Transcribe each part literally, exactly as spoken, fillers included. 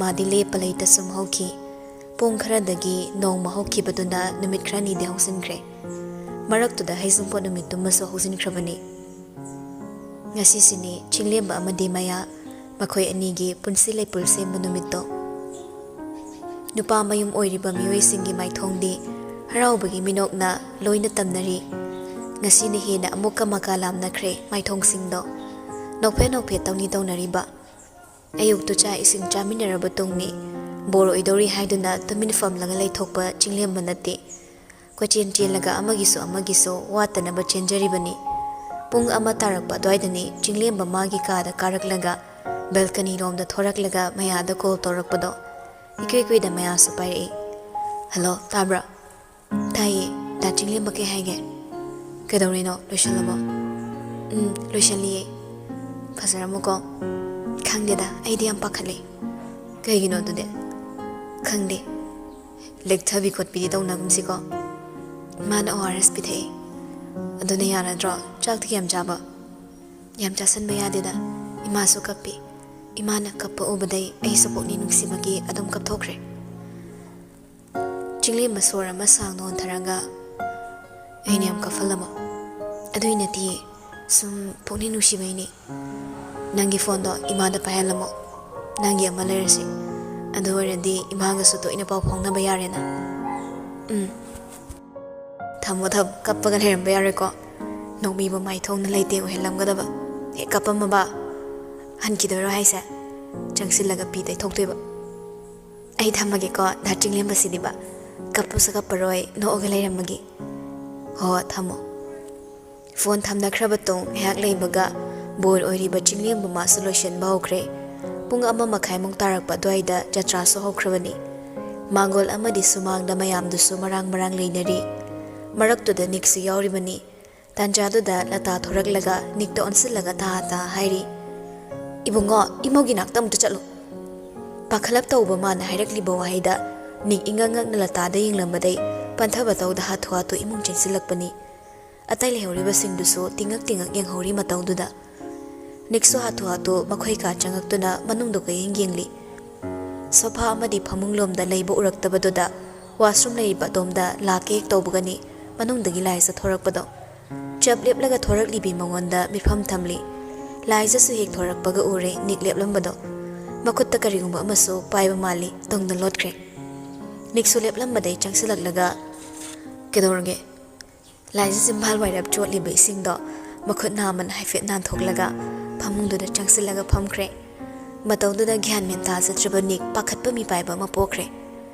ꯃꯥꯗꯤ ꯂꯦꯞꯄ ꯂꯩꯇ ꯁꯨꯝ ꯍꯧꯈꯤ꯫ ꯄꯨꯡ ꯈꯔꯗꯒꯤ ꯅꯣꯡꯃ ꯍꯧꯈꯤꯕꯗꯨꯅ ꯅꯨꯃꯤꯠ ꯈꯔꯅꯤꯗꯤ ꯍꯧꯖꯤꯟꯈ꯭ꯔꯦ꯫ ꯃꯔꯛꯇꯨꯗ ꯍꯩꯖꯤꯡꯄꯣꯠ ꯅꯨꯃꯤꯠꯇꯨꯃꯁꯨ ꯍꯧꯖꯤꯟꯈ꯭ꯔꯕꯅꯤ꯫ ꯉꯁꯤꯁꯤꯅꯤ ꯆꯤꯡꯂꯦꯝꯕ ꯑꯃꯗꯤ ꯃꯌꯥ ꯃꯈꯣꯏ ꯑꯅꯤꯒꯤ ꯄꯨꯟꯁꯤ ꯂꯩꯄꯨꯜ ꯁꯦꯝꯕ ꯅꯨꯃꯤꯠꯇꯣ꯫ ꯅꯨꯄꯥ ꯃꯌꯨꯝ ꯑꯣꯏꯔꯤꯕ ꯃꯤꯑꯣꯏꯁꯤꯡꯒꯤ ꯃꯥꯏꯊꯣꯡꯗꯤ ꯍꯔꯥꯎꯕꯒꯤ ꯃꯤꯅꯣꯛꯅ ꯂꯣꯏꯅ ꯇꯝꯅꯔꯤ꯫ ꯉꯁꯤꯅ ꯍꯦꯟꯅ ꯑꯃꯨꯛꯀ ꯃꯀꯥ ꯂꯥꯝꯅꯈ꯭ꯔꯦ ꯃꯥꯏꯊꯣꯡꯁꯤꯡꯗꯣ꯫ ꯅꯣꯛꯐꯦꯠ ꯅꯣꯛꯐꯦꯠ ꯇꯧꯅꯤ ꯇꯧꯅꯔꯤꯕ꯫ ꯑꯌꯨꯛꯇꯨ ꯆꯥꯛ ꯏꯁꯤꯡ ꯆꯥꯃꯤꯟꯅꯔꯕ ꯇꯨꯡꯅꯤ꯫ ꯕꯣꯔ ꯑꯣꯏꯗꯧꯔꯤ ꯍꯥꯏꯗꯨꯅ ꯇꯨꯃꯤꯟ ꯐꯝꯂꯒ ꯂꯩꯊꯣꯛꯄ ꯆꯤꯡꯂꯦꯝꯕ ꯅꯠꯇꯦ꯫ ꯀꯣꯏꯆꯦꯟ ꯆꯦꯜꯂꯒ ꯑꯃꯒꯤꯁꯨ ꯑꯃꯒꯤꯁꯨ ꯋꯥꯠꯇꯅꯕ ꯆꯦꯟꯖꯔꯤꯕꯅꯤ꯫ ꯄꯨꯡ ꯑꯃ ꯇꯥꯔꯛꯄ ꯑꯗꯨꯋꯥꯏꯗꯅꯤ ꯆꯤꯡꯂꯦꯝꯕ ꯃꯥꯒꯤ ꯀꯥꯗ ꯀꯥꯔꯛꯂꯒ ꯕꯦꯜꯀꯅꯤꯔꯣꯝꯗ ꯊꯣꯔꯛꯂꯒ ꯃꯌꯥꯗ ꯀꯣꯜ ꯇꯧꯔꯛꯄꯗꯣ꯫ ꯏꯀꯨꯏ ꯀꯨꯏꯗ ꯃꯌꯥꯁꯨ ꯄꯥꯏꯔꯛꯏ꯫ "ꯍꯜꯂꯣ, ꯇꯥꯕ꯭ꯔꯥ?" "ꯇꯥꯏꯌꯦ꯫ ꯗꯥ ꯆꯤꯡꯂꯦꯝꯕ ꯀꯩ ꯍꯥꯏꯒꯦ?" "ꯀꯩꯗꯧꯔꯤꯅꯣ? ꯂꯣꯏꯁꯜꯂꯕꯣ?" "ꯎꯝ, ꯂꯣꯏꯁꯜꯂꯤꯌꯦ꯫ ꯐꯖꯔꯝꯃꯨꯀꯣ?" "ꯈꯪꯗꯦꯗ, ꯑꯩꯗꯤ ꯌꯥꯝ ꯄꯥꯈꯠꯂꯦ꯫" "ꯀꯩꯒꯤꯅꯣ ꯑꯗꯨꯗꯤ?" "ꯈꯪꯗꯦ꯫ ꯂꯦꯛꯊꯕꯤ ꯈꯣꯠꯄꯤꯗꯤ ꯇꯧꯅꯒꯨꯝꯁꯤꯀꯣ꯫" "ꯃꯥꯅ ꯑꯣ ꯑꯥꯔ ꯑꯦꯁ ꯄꯤꯊꯛꯑꯦ꯫" "ꯑꯗꯨꯅ ꯌꯥꯔꯗ꯭ꯔꯣ? ꯆꯥꯛꯇꯤ ꯀꯌꯥꯝ ꯆꯥꯕ?" "ꯌꯥꯝ ꯆꯥꯁꯟꯕ ꯌꯥꯗꯦꯗ꯫ ꯏꯃꯥꯁꯨ ꯀꯞꯄꯤ꯫ ꯏꯃꯥꯅ ꯀꯞꯄ ꯎꯕꯗꯩ ꯑꯩꯁꯨ ꯄꯨꯛꯅꯤꯡ ꯅꯨꯡꯁꯤꯕꯒꯤ ꯑꯗꯨꯝ ꯀꯞꯊꯣꯛꯈ꯭ꯔꯦ꯫" ꯆꯤꯡꯂꯦꯝꯕ ꯁꯣꯔ ꯑꯃ ꯁꯥꯡꯅ ꯍꯣꯟꯊꯔꯒ, "ꯑꯩꯅ ꯌꯥꯝ ꯀꯞꯍꯜꯂꯕꯣ?" "ꯑꯗꯨꯏ ꯅꯠꯇꯤꯌꯦ, ꯁꯨꯝ ꯄꯨꯛꯅꯤꯡ ꯅꯨꯡꯁꯤꯕꯩꯅꯦ꯫" "ꯅꯪꯒꯤ ꯐꯣꯟꯗꯣ ꯏꯃꯥꯗ ꯄꯥꯏꯍꯜꯂꯝꯃꯣ꯫ ꯅꯪꯒꯤ ꯑꯃ ꯂꯩꯔꯁꯤ꯫ ꯑꯗꯨ ꯑꯣꯏꯔꯗꯤ ꯏꯃꯥꯒꯁꯨ ꯇꯣꯏꯅ ꯄꯥꯎ ꯐꯥꯎꯅꯕ ꯌꯥꯔꯦꯅ꯫" "ꯎꯝ꯫ ꯊꯝꯃꯣ, ꯊꯝꯃꯣ, ꯀꯞꯄꯒ ꯂꯩꯔꯝꯕ ꯌꯥꯔꯣꯏꯀꯣ꯫ ꯅꯣꯡꯃꯤꯕꯨ ꯃꯥꯏꯊꯣꯡꯅ ꯂꯩꯇꯦꯡ ꯑꯣꯏꯍꯜꯂꯝꯒꯗꯕ꯫ ꯍꯦꯛ ꯀꯞꯄꯝꯃꯕ, ꯍꯟꯈꯤꯗꯣꯏꯔꯣ ꯍꯥꯏꯁꯦ? ꯆꯪꯁꯤꯜꯂꯒ ꯄꯤ ꯇꯩꯊꯣꯛꯇꯣꯏꯕ꯫ ꯑꯩ ꯊꯝꯃꯒꯦꯀꯣ, ꯗꯥ ꯆꯤꯡꯂꯦꯝꯕꯁꯤꯗꯤꯕ꯫ ꯀꯞꯄꯁꯨ ꯀꯞꯄꯔꯣꯏ, ꯅꯣꯛꯑꯒ ꯂꯩꯔꯝꯃꯒꯦ꯫ ꯍꯣ, ꯊꯝꯃꯣ꯫" ꯐꯣꯟ ꯊꯝꯅꯈ꯭ꯔꯕ ꯇꯨꯡ ꯉꯥꯏꯍꯥꯛ ꯂꯩꯕꯒ ꯕꯣꯔ ꯑꯣꯏꯔꯤꯕ ꯆꯤꯡꯂꯦꯝꯕ ꯃꯥꯁꯨ ꯂꯣꯏꯁꯤꯟꯕ ꯍꯧꯈ꯭ꯔꯦ꯫ ꯄꯨꯡ ꯑꯃ ꯃꯈꯥꯏꯃꯨꯛ ꯇꯥꯔꯛꯄ ꯑꯗꯨꯋꯥꯏꯗ ꯖꯇ꯭ꯔꯥꯁꯨ ꯍꯧꯈ꯭ꯔꯕꯅꯤ꯫ ꯃꯥꯡꯒꯣꯜ ꯑꯃꯗꯤ ꯁꯨꯃꯥꯡꯗ ꯃꯌꯥꯝꯗꯨꯁꯨ ꯃꯔꯥꯡ ꯃꯔꯥꯡ ꯂꯩꯅꯔꯤ꯫ ꯃꯔꯛꯇꯨꯗ ꯅꯤꯛꯁꯨ ꯌꯥꯎꯔꯤꯕꯅꯤ꯫ ꯇꯥꯟꯖꯥꯗꯨꯗ ꯂꯇꯥ ꯊꯣꯔꯛꯂꯒ ꯅꯤꯛꯇ ꯑꯣꯟꯁꯤꯜꯂꯒ ꯇꯥ ꯇꯥ ꯍꯥꯏꯔꯤ, "ꯏꯕꯨꯡꯉꯣ, ꯏꯃꯧꯒꯤ ꯅꯥꯛꯇ ꯑꯃꯨꯛꯇ ꯆꯠꯂꯨ꯫" ꯄꯥꯈꯠꯂꯞ ꯇꯧꯕ ꯃꯥꯅ ꯍꯥꯏꯔꯛꯂꯤꯕ ꯋꯥꯍꯩꯗ ꯅꯤꯛ ꯏꯉꯛ ꯉꯛꯅ ꯂꯇꯥꯗ ꯌꯦꯡꯂꯝꯕꯗꯩ ꯄꯟꯊꯕ ꯇꯧꯗ ꯍꯥꯊꯨ ꯍꯥꯊꯨ ꯏꯃꯨꯡ ꯆꯦꯟꯁꯤꯜꯂꯛꯄꯅꯤ꯫ ꯑꯇꯩ ꯂꯩꯍꯧꯔꯤꯕꯁꯤꯡꯗꯨꯁꯨ ꯇꯤꯡꯉꯛ ꯇꯤꯡꯉꯛ ꯌꯦꯡꯍꯧꯔꯤ ꯃꯇꯧꯗꯨꯗ꯫ ꯅꯤꯛꯁꯨ ꯍꯥꯊꯨ ꯍꯥꯊꯨ ꯃꯈꯣꯏ ꯀꯥ ꯆꯪꯉꯛꯇꯨꯅ ꯃꯅꯨꯡꯗ ꯀꯣꯏꯌꯦꯡ ꯌꯦꯡꯂꯤ꯫ ꯁꯣꯐꯥ ꯑꯃꯗꯤ ꯐꯃꯨꯡꯂꯣꯝꯗ ꯂꯩꯕ ꯎꯔꯛꯇꯕꯗꯨꯗ ꯋꯥꯁꯔꯨꯝ ꯂꯩꯔꯤꯕ ꯑꯗꯣꯝꯗ ꯂꯥꯛꯀꯦ ꯍꯦꯛ ꯇꯧꯕꯒꯅꯤ ꯃꯅꯨꯡꯗꯒꯤ ꯂꯥꯏꯖ ꯊꯣꯔꯛꯄꯗꯣ꯫ ꯆꯞ ꯂꯦꯞꯂꯒ ꯊꯣꯔꯛꯂꯤꯕꯤ ꯃꯉꯣꯟꯗ ꯃꯤꯠꯐꯝ ꯊꯝꯂꯤ꯫ ꯂꯥꯏꯖꯁꯨ ꯍꯦꯛ ꯊꯣꯔꯛꯄꯒ ꯎꯔꯦ ꯅꯤꯛ ꯂꯦꯞꯂꯝꯕꯗꯣ꯫ ꯃꯈꯨꯠꯇ ꯀꯔꯤꯒꯨꯝꯕ ꯑꯃꯁꯨ ꯄꯥꯏꯕ ꯃꯥꯜꯂꯤ, ꯇꯨꯡꯗ ꯂꯣꯠꯈ꯭ꯔꯦ꯫ ꯅꯤꯛꯁꯨ ꯂꯦꯞꯂꯝꯕꯗꯩ ꯆꯪꯁꯤꯜꯂꯛꯂꯒ, "ꯀꯩꯗꯧꯔꯒꯦ?" ꯂꯥꯏꯖ ꯆꯤꯝꯕꯥꯜ ꯋꯥꯏꯔꯞ ꯆꯣꯠꯂꯤꯕ ꯏꯁꯤꯡꯗꯣ ꯃꯈꯨꯠ ꯅꯥꯝꯃꯅ ꯍꯥꯏꯐꯦꯠ ꯅꯥꯟꯊꯣꯛꯂꯒ ꯐꯃꯨꯡꯗꯨꯗ ꯆꯪꯁꯤꯜꯂꯒ ꯐꯝꯈ꯭ꯔꯦ꯫ ꯃꯇꯧꯗꯨꯗ ꯒ꯭ꯌꯥꯟ ꯃꯦꯟ ꯇꯥꯖꯗ꯭ꯔꯕ ꯅꯤꯛ ꯄꯥꯈꯠꯄ ꯃꯤꯄꯥꯏꯕ ꯑꯃ ꯄꯣꯛꯈ꯭ꯔꯦ꯫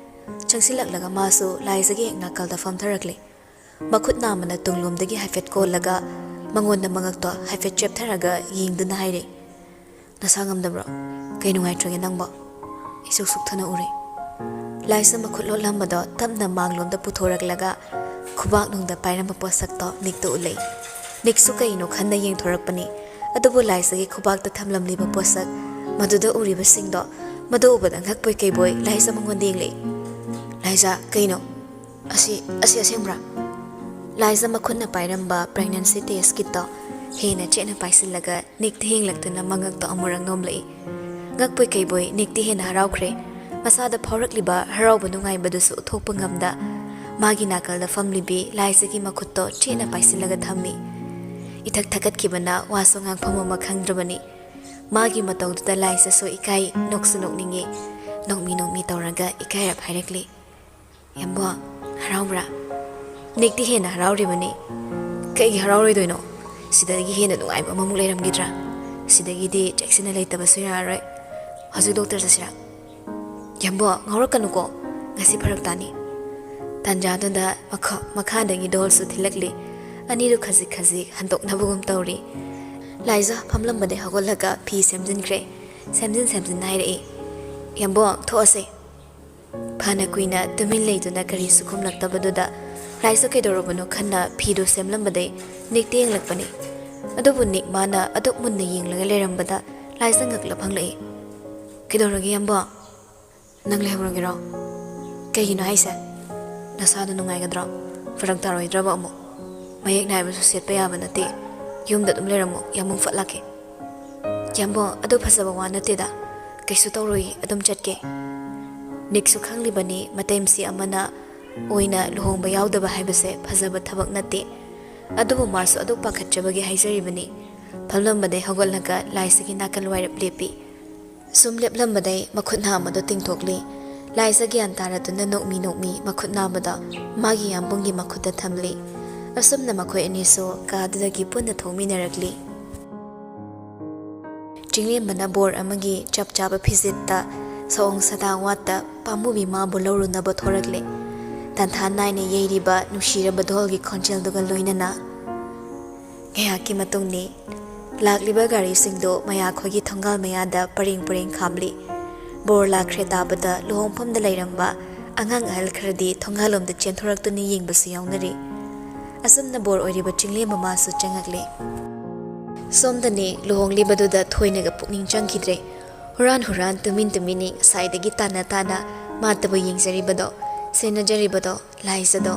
ꯆꯪꯁꯤꯜꯂꯛꯂꯒ ꯃꯥꯁꯨ ꯂꯥꯏꯖꯒꯤ ꯍꯦꯛ ꯅꯥꯀꯜꯗ ꯐꯝꯊꯔꯛꯂꯦ꯫ ꯃꯈꯨꯠ ꯅꯥꯝꯃꯅ ꯇꯨꯡꯂꯣꯝꯗꯒꯤ ꯍꯥꯏꯐꯦꯠ ꯀꯣꯜꯂꯒ ꯃꯉꯣꯟꯗ ꯃꯉꯛꯇꯣ ꯍꯥꯏꯐꯦꯠ ꯆꯦꯞꯊꯔꯒ ꯌꯦꯡꯗꯨꯅ ꯍꯥꯏꯔꯦ, "ꯅꯁꯥ ꯉꯝꯗꯕ꯭ꯔꯣ? ꯀꯩ ꯅꯨꯡꯉꯥꯏꯇ꯭ꯔꯒꯦ ꯅꯪꯕꯣ? ꯏꯁꯨꯛ ꯁꯨꯛꯊꯅ ꯎꯔꯦ꯫" ꯂꯥꯏꯖ ꯃꯈꯨꯠ ꯂꯣꯠꯂꯝꯕꯗꯣ ꯇꯞꯅ ꯃꯥꯡꯂꯣꯝꯗ ꯄꯨꯊꯣꯔꯛꯂꯒ ꯈꯨꯕꯥꯛꯅꯨꯡꯗ ꯄꯥꯏꯔꯝꯕ ꯄꯣꯠꯁꯛꯇꯣ ꯅꯤꯛꯇ ꯎꯠꯂꯛꯏ꯫ ꯅꯤꯛꯁꯨ ꯀꯩꯅꯣ ꯈꯟꯅ ꯌꯦꯡꯊꯣꯔꯛꯄꯅꯤ꯫ ꯑꯗꯨꯕꯨ ꯂꯥꯏꯖꯒꯤ ꯈꯨꯕꯥꯛꯇ ꯊꯝꯂꯝꯂꯤꯕ ꯄꯣꯠꯁꯛ ꯃꯗꯨꯗ ꯎꯔꯤꯕꯁꯤꯡꯗꯣ ꯃꯗꯨ ꯎꯕꯗ ꯉꯛꯄꯣꯏ ꯀꯩꯕꯣꯏ ꯂꯥꯏꯖ ꯃꯉꯣꯟꯗ ꯌꯦꯡꯂꯛꯏ꯫ "ꯂꯥꯏꯖ, ꯀꯩꯅꯣ? ꯑꯁꯤ, ꯑꯁꯤ ꯑꯁꯦꯡꯕ꯭ꯔꯥ?" ꯂꯥꯏꯖ ꯃꯈꯨꯠꯅ ꯄꯥꯏꯔꯝꯕ pregnancy test kitꯇꯣ ꯍꯦꯟꯅ ꯆꯦꯠꯅ ꯄꯥꯏꯁꯤꯜꯂꯒ ꯅꯤꯛꯇ ꯌꯦꯡꯂꯛꯇꯨꯅ ꯃꯉꯛꯇꯣ ꯑꯃꯨꯔꯛ ꯅꯣꯝꯂꯛꯏ꯫ ꯉꯛꯄꯣꯏ ꯀꯩꯕꯣꯏ ꯅꯤꯛꯇꯤ ꯍꯦꯟꯅ ꯍꯔꯥꯎꯈ꯭ꯔꯦ꯫ ꯃꯁꯥꯗ ꯐꯥꯎꯔꯛꯂꯤꯕ ꯍꯔꯥꯎꯕ ꯅꯨꯡꯉꯥꯏꯕꯗꯨꯁꯨ ꯎꯠꯊꯣꯛꯄ ꯉꯝꯗ ꯃꯥꯒꯤ ꯅꯥꯀꯜꯗ ꯐꯝꯂꯤꯕꯤ ꯂꯥꯏꯖꯒꯤ ꯃꯈꯨꯠꯇꯣ ꯆꯦꯠꯅ ꯄꯥꯏꯁꯤꯜꯂꯒ ꯊꯝꯃꯤ꯫ ꯏꯊꯛ ꯊꯛꯀꯠꯈꯤꯕꯅ ꯋꯥꯁꯨ ꯉꯥꯡꯐꯝ ꯑꯃ ꯈꯪꯗ꯭ꯔꯕꯅꯤ꯫ ꯃꯥꯒꯤ ꯃꯇꯧꯗꯨꯗ ꯂꯥꯏꯖꯁꯨ ꯏꯀꯥꯏ, ꯅꯣꯛꯁꯨ ꯅꯣꯛꯅꯤꯡꯉꯤ꯫ ꯅꯣꯛꯃꯤ ꯅꯣꯛꯃꯤ ꯇꯧꯔꯒ ꯏꯀꯥꯏꯔꯞ ꯍꯥꯏꯔꯛꯂꯤ, "ꯌꯥꯝꯕꯣ, ꯍꯔꯥꯎꯕ꯭ꯔꯥ?" ꯅꯤꯛꯇꯤ ꯍꯦꯟꯅ ꯍꯔꯥꯎꯔꯤꯕꯅꯤ꯫ "ꯀꯩꯒꯤ ꯍꯔꯥꯎꯔꯣꯏꯗꯣꯏꯅꯣ? ꯁꯤꯗꯒꯤ ꯍꯦꯟꯅ ꯅꯨꯡꯉꯥꯏꯕ ꯑꯃꯃꯨꯛ ꯂꯩꯔꯝꯈꯤꯗ꯭ꯔꯥ? ꯁꯤꯗꯒꯤꯗꯤ ꯆꯦꯛꯁꯤꯟꯅ ꯂꯩꯇꯕꯁꯨ ꯌꯥꯔꯔꯣꯏ꯫ ꯍꯧꯖꯤꯛ ꯗꯣꯛꯇꯔ ꯆꯠꯁꯤꯔꯥ?" "ꯌꯥꯝꯕꯣ, ꯉꯥꯎꯔꯛꯀꯅꯨꯀꯣ꯫ ꯉꯁꯤ ꯐꯔꯛ ꯇꯥꯅꯤ꯫" ꯇꯥꯟꯖꯥꯗꯨꯗ ꯃꯈ-, ꯃꯈꯥꯗꯒꯤ ꯗꯣꯜꯁꯨ ꯊꯤꯜꯂꯛꯂꯤ꯫ ꯑꯅꯤꯗꯨ ꯈꯖꯤꯛ ꯈꯖꯤꯛ ꯍꯟꯗꯣꯛꯅꯕꯒꯨꯝ ꯇꯧꯔꯤ꯫ ꯂꯥꯏꯖ ꯐꯝꯂꯝꯕꯗꯩ ꯍꯧꯒꯠꯂꯒ ꯐꯤ ꯁꯦꯝꯖꯤꯟꯈ꯭ꯔꯦ꯫ ꯁꯦꯝꯖꯤꯟ ꯁꯦꯝꯖꯤꯟ ꯍꯥꯏꯔꯛꯏ, "ꯌꯥꯝꯕꯣ, ꯊꯣꯛꯑꯁꯦ꯫" ꯐꯅ ꯀꯨꯏꯅ ꯇꯨꯃꯤꯟ ꯂꯩꯗꯨꯅ ꯀꯔꯤꯁꯨ ꯈꯨꯝꯂꯛꯇꯕꯗꯨꯗ ꯂꯥꯏꯖ ꯀꯩꯗꯧꯔꯕꯅꯣ ꯈꯟꯅ ꯐꯤꯗꯨ ꯁꯦꯝꯂꯝꯕꯗꯩ ꯅꯤꯛꯇ ꯌꯦꯡꯂꯛꯄꯅꯤ꯫ ꯑꯗꯨꯕꯨ ꯅꯤꯛ ꯃꯥꯅ ꯑꯗꯨꯛ ꯃꯨꯟꯅ ꯌꯦꯡꯂꯒ ꯂꯩꯔꯝꯕꯗ ꯂꯥꯏꯖ ꯉꯛꯂꯞ ꯍꯪꯂꯛꯏ, "ꯀꯩꯗꯧꯔꯒꯦ ꯌꯥꯝꯕꯣ? ꯅꯪ ꯂꯩꯍꯧꯔꯒꯦꯔꯣ? ꯀꯩꯒꯤꯅꯣ ꯍꯥꯏꯁꯦ? ꯅꯁꯥꯗꯣ ꯅꯨꯡꯉꯥꯏꯒꯗ꯭ꯔꯣ? ꯐꯔꯛ ꯇꯥꯔꯣꯏꯗ꯭ꯔꯕ ꯑꯃꯨꯛ? ꯃꯌꯦꯛ ꯅꯥꯏꯕꯁꯨ ꯁꯦꯠꯄ ꯌꯥꯕ ꯅꯠꯇꯦ꯫ ꯌꯨꯝꯗ ꯑꯗꯨꯝ ꯂꯩꯔꯝꯃꯣ, ꯌꯥꯝꯕꯨꯡ ꯐꯠ ꯂꯥꯛꯀꯦ꯫" "ꯌꯥꯝꯕꯣ, ꯑꯗꯨ ꯐꯖꯕ ꯋꯥ ꯅꯠꯇꯦꯗ꯫ ꯀꯩꯁꯨ ꯇꯧꯔꯣꯏꯌꯦ, ꯑꯗꯨꯝ ꯆꯠꯀꯦ꯫" ꯅꯤꯛꯁꯨ ꯈꯪꯂꯤꯕꯅꯤ, ꯃꯇꯩꯃꯁꯤ ꯑꯃꯅ ꯑꯣꯏꯅ ꯂꯨꯍꯣꯡꯕ ꯌꯥꯎꯗꯕ ꯍꯥꯏꯕꯁꯦ ꯐꯖꯕ ꯊꯕꯛ ꯅꯠꯇꯦ꯫ ꯑꯗꯨꯕꯨ ꯃꯥꯁꯨ ꯑꯗꯨꯛ ꯄꯥꯈꯠꯆꯕꯒꯤ ꯍꯥꯏꯖꯔꯤꯕꯅꯤ꯫ ꯐꯝꯂꯝꯕꯗꯩ ꯍꯧꯒꯠꯂꯒ ꯂꯥꯏꯁꯥꯒꯤ ꯅꯥꯀꯜ ꯋꯥꯏꯔꯞ ꯂꯦꯞꯄꯤ꯫ ꯁꯨꯝ ꯂꯦꯞꯂꯝꯕꯗꯩ ꯃꯈꯨꯠ ꯅꯥꯝꯃꯗꯣ ꯇꯤꯡꯊꯣꯛꯂꯤ꯫ ꯂꯥꯏꯁꯥ ꯒ꯭ꯌꯥꯟ ꯇꯥꯔꯗꯨꯅ ꯅꯣꯛꯃꯤ ꯅꯣꯛꯃꯤ ꯃꯈꯨꯠ ꯅꯥꯝꯃꯗꯣ ꯃꯥꯒꯤ ꯌꯥꯝꯕꯨꯡꯒꯤ ꯃꯈꯨꯠꯇ ꯊꯝꯂꯤ꯫ ꯑꯁꯨꯝꯅ ꯃꯈꯣꯏ ꯑꯅꯤꯁꯨ ꯀꯥꯗꯨꯗꯒꯤ ꯄꯨꯟꯅ ꯊꯣꯛꯃꯤꯟꯅꯔꯛꯂꯤ꯫ ꯆꯤꯡꯂꯦꯝꯕꯅ ꯕꯣꯔ ꯑꯃꯒꯤ ꯆꯞ ꯆꯥꯕ ꯐꯤꯖꯦꯠꯇ ꯁꯑꯣꯡ ꯁꯥꯗꯥ ꯋꯥꯠꯇ ꯄꯥꯝꯃꯨꯕꯤ ꯃꯥꯕꯨ ꯂꯧꯔꯨꯅꯕ ꯊꯣꯔꯛꯂꯦ꯫ ꯇꯥꯟꯊꯥ ꯅꯥꯏꯅ ꯌꯩꯔꯤꯕ ꯅꯨꯡꯁꯤꯔꯕ ꯙꯣꯜꯒꯤ ꯈꯣꯟꯖꯦꯜꯗꯨꯒ ꯂꯣꯏꯅꯅ꯫ ꯉꯥꯏꯍꯥꯛꯀꯤ ꯃꯇꯨꯡꯅꯤ꯫ ꯂꯥꯛꯂꯤꯕ ꯒꯥꯔꯤꯁꯤꯡꯗꯨ ꯃꯌꯥꯈꯣꯏꯒꯤ ꯊꯣꯡꯒꯥꯜ ꯃꯌꯥꯗ ꯄꯔꯦꯡ ꯄꯔꯦꯡ ꯈꯥꯝꯂꯤ꯫ ꯕꯣꯔ ꯂꯥꯛꯈ꯭ꯔꯦ ꯇꯥꯕꯗ ꯂꯨꯍꯣꯡꯐꯝꯗ ꯂꯩꯔꯝꯕ ꯑꯉꯥꯡ ꯑꯍꯜ ꯈꯔꯗꯤ ꯊꯣꯡꯒꯥꯜꯂꯣꯝꯗ ꯆꯦꯟꯊꯣꯔꯛꯇꯨꯅ ꯌꯦꯡꯕꯁꯨ ꯌꯥꯎꯅꯔꯤ꯫ ꯑꯁꯨꯝꯅ ꯕꯣꯔ ꯑꯣꯏꯔꯤꯕ ꯆꯤꯡꯂꯦꯝꯕ ꯃꯥꯁꯨ ꯆꯪꯉꯛꯂꯦ꯫ ꯁꯣꯝꯗꯅꯤ ꯂꯨꯍꯣꯡꯂꯤꯕꯗꯨꯗ ꯊꯣꯏꯅꯒ ꯄꯨꯛꯅꯤꯡ ꯆꯪꯈꯤꯗ꯭ꯔꯦ꯫ ꯍꯨꯔꯥꯟ ꯍꯨꯔꯥꯟ ꯇꯨꯃꯤꯟ ꯇꯨꯃꯤꯟꯅꯤ ꯉꯁꯥꯏꯗꯒꯤ ꯇꯥꯟꯅ ꯇꯥꯟꯅ ꯃꯥꯇꯕꯨ ꯌꯦꯡꯖꯔꯤꯕꯗꯣ, ꯁꯦꯟꯅꯖꯔꯤꯕꯗꯣ꯫ ꯂꯥꯏꯖꯗꯣ꯫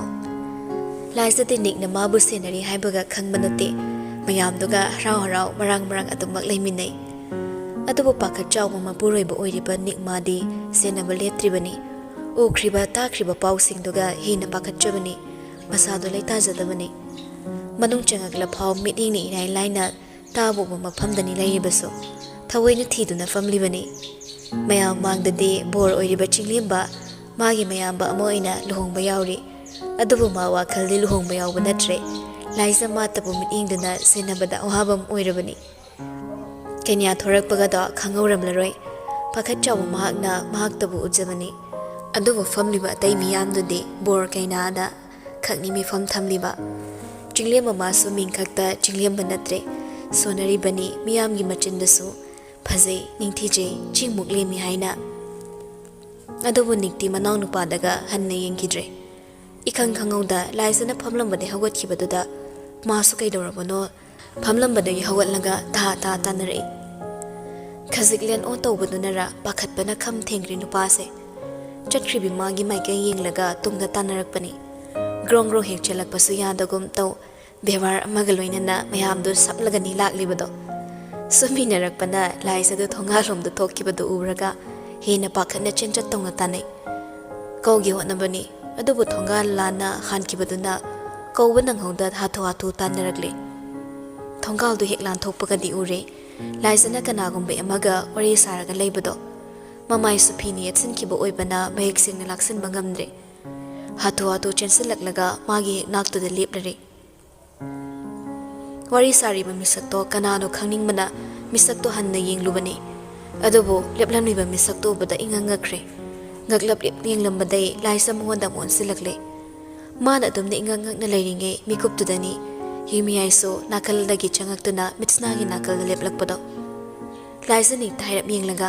ꯂꯥꯏꯖꯗꯤ ꯅꯤꯛꯅ ꯃꯥꯕꯨ ꯁꯦꯟꯅꯔꯤ ꯍꯥꯏꯕꯒ ꯈꯪꯕ ꯅꯠꯇꯦ꯫ ꯃꯌꯥꯝꯗꯨꯒ ꯍꯔꯥꯎ ꯍꯔꯥꯎ ꯃꯔꯥꯡ ꯃꯔꯥꯡ ꯑꯗꯨꯃꯛ ꯂꯩꯃꯤꯟꯅꯩ꯫ ꯑꯗꯨꯕꯨ ꯄꯥꯈꯠ ꯆꯥꯎꯕ ꯃꯄꯨꯔꯣꯏꯕ ꯑꯣꯏꯔꯤꯕ ꯅꯤꯛ ꯃꯥꯗꯤ ꯁꯦꯟꯅꯕ ꯂꯦꯞꯇ꯭ꯔꯤꯕꯅꯤ꯫ ꯎꯈ꯭ꯔꯤꯕ ꯇꯥꯈ꯭ꯔꯤꯕ ꯄꯥꯎꯁꯤꯡꯗꯨꯒ ꯍꯦꯟꯅ ꯄꯥꯈꯠꯆꯕꯅꯤ꯫ ꯃꯁꯥꯗꯣ ꯂꯩꯇꯥꯖꯗꯕꯅꯤ꯫ ꯃꯅꯨꯡ ꯆꯪꯉꯛꯂ ꯐꯥꯎ ꯃꯤꯠꯌꯦꯡꯅ ꯏꯔꯥꯏ ꯂꯥꯏꯅ ꯇꯥꯕ ꯎꯕ ꯃꯐꯝꯗꯅꯤ ꯂꯩꯔꯤꯕꯁꯨ꯫ ꯊꯑꯣꯏꯅ ꯊꯤꯗꯨꯅ ꯐꯝꯂꯤꯕꯅꯤ꯫ ꯃꯌꯥꯝ ꯃꯥꯡꯗꯗꯤ ꯕꯣꯔ ꯑꯣꯏꯔꯤꯕ ꯆꯤꯡꯂꯦꯝꯕ ꯃꯥꯒꯤ ꯃꯌꯥꯝꯕ ꯑꯃ ꯑꯣꯏꯅ ꯂꯨꯍꯣꯡꯕ ꯌꯥꯎꯔꯤ꯫ ꯑꯗꯨꯕꯨ ꯃꯥ ꯋꯥꯈꯜꯗꯤ ꯂꯨꯍꯣꯡꯕ ꯌꯥꯎꯕ ꯅꯠꯇ꯭ꯔꯦ꯫ ꯂꯥꯏꯖ ꯃꯥꯇꯕꯨ ꯃꯤꯠꯌꯦꯡꯗꯨꯅ ꯁꯦꯟꯅꯕꯗ ꯑꯋꯥꯕ ꯑꯃ ꯑꯣꯏꯔꯕꯅꯤ꯫ ꯀꯩꯅ꯭ꯌꯥ ꯊꯣꯔꯛꯄꯒꯗꯣ ꯈꯪꯍꯧꯔꯝꯂꯔꯣꯏ꯫ ꯄꯥꯈꯠ ꯆꯥꯎꯕ ꯃꯍꯥꯛꯅ ꯃꯍꯥꯛꯇꯕꯨ ꯎꯠꯆꯕꯅꯤ꯫ ꯑꯗꯨꯕꯨ ꯐꯝꯂꯤꯕ ꯑꯇꯩ ꯃꯤꯌꯥꯝꯗꯨꯗꯤ ꯕꯣꯔ ꯀꯩꯅꯥꯗ ꯈꯛꯅꯤ ꯃꯤꯐꯝ ꯊꯝꯂꯤꯕ꯫ ꯆꯤꯡꯂꯦꯝꯕ ꯃꯥꯁꯨ ꯃꯤꯡꯈꯛꯇ ꯆꯤꯡꯂꯦꯝꯕ ꯅꯠꯇ꯭ꯔꯦ꯫ ꯁꯣꯟꯅꯔꯤꯕꯅꯤ ꯃꯤꯌꯥꯝꯒꯤ ꯃꯆꯤꯟꯗꯁꯨ ꯐꯖꯩ, ꯅꯤꯡꯊꯤꯖꯩ, ꯆꯤꯡꯃꯨꯛ ꯂꯦꯝꯃꯤ ꯍꯥꯏꯅ꯫ ꯑꯗꯨꯕꯨ ꯅꯤꯛꯇꯤ ꯃꯅꯥꯎ ꯅꯨꯄꯥꯗꯒ ꯍꯟꯅ ꯌꯦꯡꯈꯤꯗ꯭ꯔꯦ꯫ ꯏꯈꯪ ꯈꯪꯍꯧꯗ ꯂꯥꯏꯖꯅ ꯐꯝꯂꯝꯕꯗꯒꯤ ꯍꯧꯒꯠꯈꯤꯕꯗꯨꯗ ꯃꯥꯁꯨ ꯀꯩꯗꯧꯔꯕꯅꯣ ꯐꯝꯂꯝꯕꯗꯒꯤ ꯍꯧꯒꯠꯂꯒ ꯊꯥ ꯊꯥ ꯇꯥꯟꯅꯔꯛꯏ꯫ ꯈꯖꯤꯛ ꯂꯦꯟ ꯑꯣ ꯇꯧꯕꯗꯨꯅꯔ ꯄꯥꯈꯠꯄꯅ ꯈꯝ ꯊꯦꯡꯈ꯭ꯔꯦ ꯅꯨꯄꯥꯁꯦ꯫ ꯆꯠꯈ꯭ꯔꯤꯕꯤ ꯃꯥꯒꯤ ꯃꯥꯏꯀꯩ ꯌꯦꯡꯂꯒ ꯇꯨꯡꯗ ꯇꯥꯟꯅꯔꯛꯄꯅꯤ꯫ ꯒ꯭ꯔꯣꯡ ꯒ꯭ꯔꯣꯡ ꯍꯦꯛ ꯆꯦꯜꯂꯛꯄꯁꯨ ꯌꯥꯗꯒꯨꯝ ꯇꯧ, ꯕꯦꯕꯥꯔ ꯑꯃꯒ ꯂꯣꯏꯅꯅ ꯃꯌꯥꯝꯗꯨ ꯁꯞꯂꯒꯅꯤ ꯂꯥꯛꯂꯤꯕꯗꯣ꯫ ꯁꯨꯝ ꯏꯟꯅꯔꯛꯄꯅ ꯂꯥꯏꯖꯗꯨ ꯊꯣꯡꯒꯥꯜꯂꯣꯝꯗ ꯊꯣꯛꯈꯤꯕꯗꯨ ꯎꯔꯒ ꯍꯦꯟꯅ ꯄꯥꯈꯠꯅ ꯆꯦꯟꯆꯠ ꯇꯧꯅ ꯇꯥꯟꯅꯩ꯫ ꯀꯧꯒꯦ ꯍꯣꯠꯅꯕꯅꯤ, ꯑꯗꯨꯕꯨ ꯊꯣꯡꯒꯥꯜ ꯂꯥꯟꯅ ꯍꯥꯟꯈꯤꯕꯗꯨꯅ ꯀꯧꯕ ꯅꯪꯍꯧꯗ ꯍꯥꯊꯨ ꯍꯥꯊꯨ ꯇꯥꯟꯅꯔꯛꯂꯦ꯫ ꯊꯣꯡꯒꯥꯜꯗꯨ ꯍꯦꯛ ꯂꯥꯟꯊꯣꯛꯄꯒꯗꯤ ꯎꯔꯦ, ꯂꯥꯏꯖꯅ ꯀꯅꯥꯒꯨꯝꯕ ꯑꯃꯒ ꯋꯥꯔꯤ ꯁꯥꯔꯒ ꯂꯩꯕꯗꯣ꯫ ꯃꯃꯥꯏꯁꯨ ꯐꯤꯅ ꯌꯦꯠꯁꯤꯟꯈꯤꯕ ꯑꯣꯏꯕꯅ ꯃꯌꯦꯛ ꯁꯦꯡꯅ ꯂꯥꯛꯁꯤꯟꯕ ꯉꯝꯗ꯭ꯔꯦ꯫ ꯍꯥꯊꯨ ꯍꯥꯊꯨ ꯆꯦꯟꯁꯤꯜꯂꯛꯂꯒ ꯃꯥꯒꯤ ꯍꯦꯛ ꯅꯥꯛꯇꯨꯗ ꯂꯦꯞꯂꯔꯦ꯫ ꯋꯥꯔꯤ ꯁꯥꯔꯤꯕ ꯃꯤꯁꯛꯇꯣ ꯀꯅꯥꯅꯣ ꯈꯪꯅꯤꯡꯕꯅ ꯃꯤꯁꯛꯇꯣ ꯍꯟꯅ ꯌꯦꯡꯂꯨꯕꯅꯤ꯫ ꯑꯗꯨꯕꯨ ꯂꯦꯞꯂꯝꯂꯤꯕ ꯃꯤꯁꯛꯇꯣ ꯎꯕꯗ ꯏꯉꯛ ꯉꯛꯈ꯭ꯔꯦ꯫ ꯉꯛꯂꯞ ꯂꯦꯞ ꯌꯦꯡꯂꯝꯕꯗꯩ ꯂꯥꯏꯖ ꯃꯉꯣꯟꯗ ꯑꯃꯨꯛ ꯑꯣꯟꯁꯤꯜꯂꯛꯂꯦ꯫ ꯃꯥꯅ ꯑꯗꯨꯝꯅ ꯏꯉꯛ ꯉꯛꯅ ꯂꯩꯔꯤꯉꯩ ꯃꯤꯀꯨꯞꯇꯨꯗꯅꯤ ꯌꯨꯃꯤꯌꯥꯏꯁꯨ ꯅꯥꯀꯜꯗꯒꯤ ꯆꯪꯉꯛꯇꯨꯅ ꯃꯤꯠꯁꯅꯥꯒꯤ ꯅꯥꯀꯜꯗ ꯂꯦꯞꯂꯛꯄꯗꯣ꯫ ꯂꯥꯏꯖ ꯅꯤꯛꯇ ꯍꯥꯏꯔꯞ ꯌꯦꯡꯂꯒ,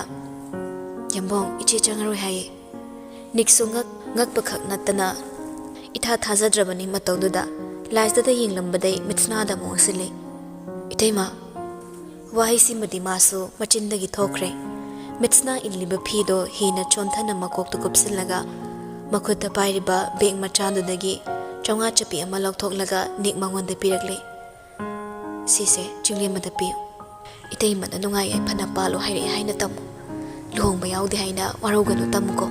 "ꯌꯥꯝꯕꯣꯡ, ꯏꯆꯦ ꯆꯪꯉꯔꯣꯏ ꯍꯥꯏꯌꯦ꯫" ꯅꯤꯛꯁꯨ ꯉꯛ, ꯉꯛꯄ ꯈꯛ ꯅꯠꯇꯅ ꯏꯊꯥ ꯊꯥꯖꯗ꯭ꯔꯕꯅꯤ ꯃꯇꯧꯗꯨꯗ꯫ ꯂꯥꯏꯖꯗ ꯌꯦꯡꯂꯝꯕꯗꯩ ꯃꯤꯠꯁꯅꯥꯗ ꯑꯃꯨꯛ ꯑꯣꯟꯁꯤꯜꯂꯤ꯫ "ꯏꯇꯩꯃ!" ꯋꯥꯍꯩꯁꯤꯃꯗꯤ ꯃꯥꯁꯨ ꯃꯆꯤꯟꯗꯒꯤ ꯊꯣꯛꯈ꯭ꯔꯦ꯫ ꯃꯤꯠꯁꯅꯥ ꯏꯜꯂꯤꯕ ꯐꯤꯗꯣ ꯍꯦꯟꯅ ꯆꯣꯟꯊꯅ ꯃꯀꯣꯛꯇ ꯀꯨꯞꯁꯤꯜꯂꯒ ꯃꯈꯨꯠꯇ ꯄꯥꯏꯔꯤꯕ ꯕꯦꯒ ꯃꯆꯥꯗꯨꯗꯒꯤ ꯆꯥꯝꯃꯉꯥ ꯆꯞꯄꯤ ꯑꯃ ꯂꯧꯊꯣꯛꯂꯒ ꯅꯤꯛ ꯃꯉꯣꯟꯗ ꯄꯤꯔꯛꯂꯦ꯫ "ꯁꯤꯁꯦ ꯆꯤꯡꯂꯦꯝꯕꯗ ꯄꯤꯌꯨ꯫ ꯏꯇꯩꯃꯅ ꯅꯨꯡꯉꯥꯏ ꯌꯥꯏꯐꯅ ꯄꯥꯜꯂꯨ ꯍꯥꯏꯔꯛꯑꯦ ꯍꯥꯏꯅ ꯇꯝꯃꯨ꯫ ꯂꯨꯍꯣꯡꯕ ꯌꯥꯎꯗꯦ ꯍꯥꯏꯅ ꯋꯥꯔꯧꯒꯅꯨ ꯇꯝꯃꯨꯀꯣ꯫"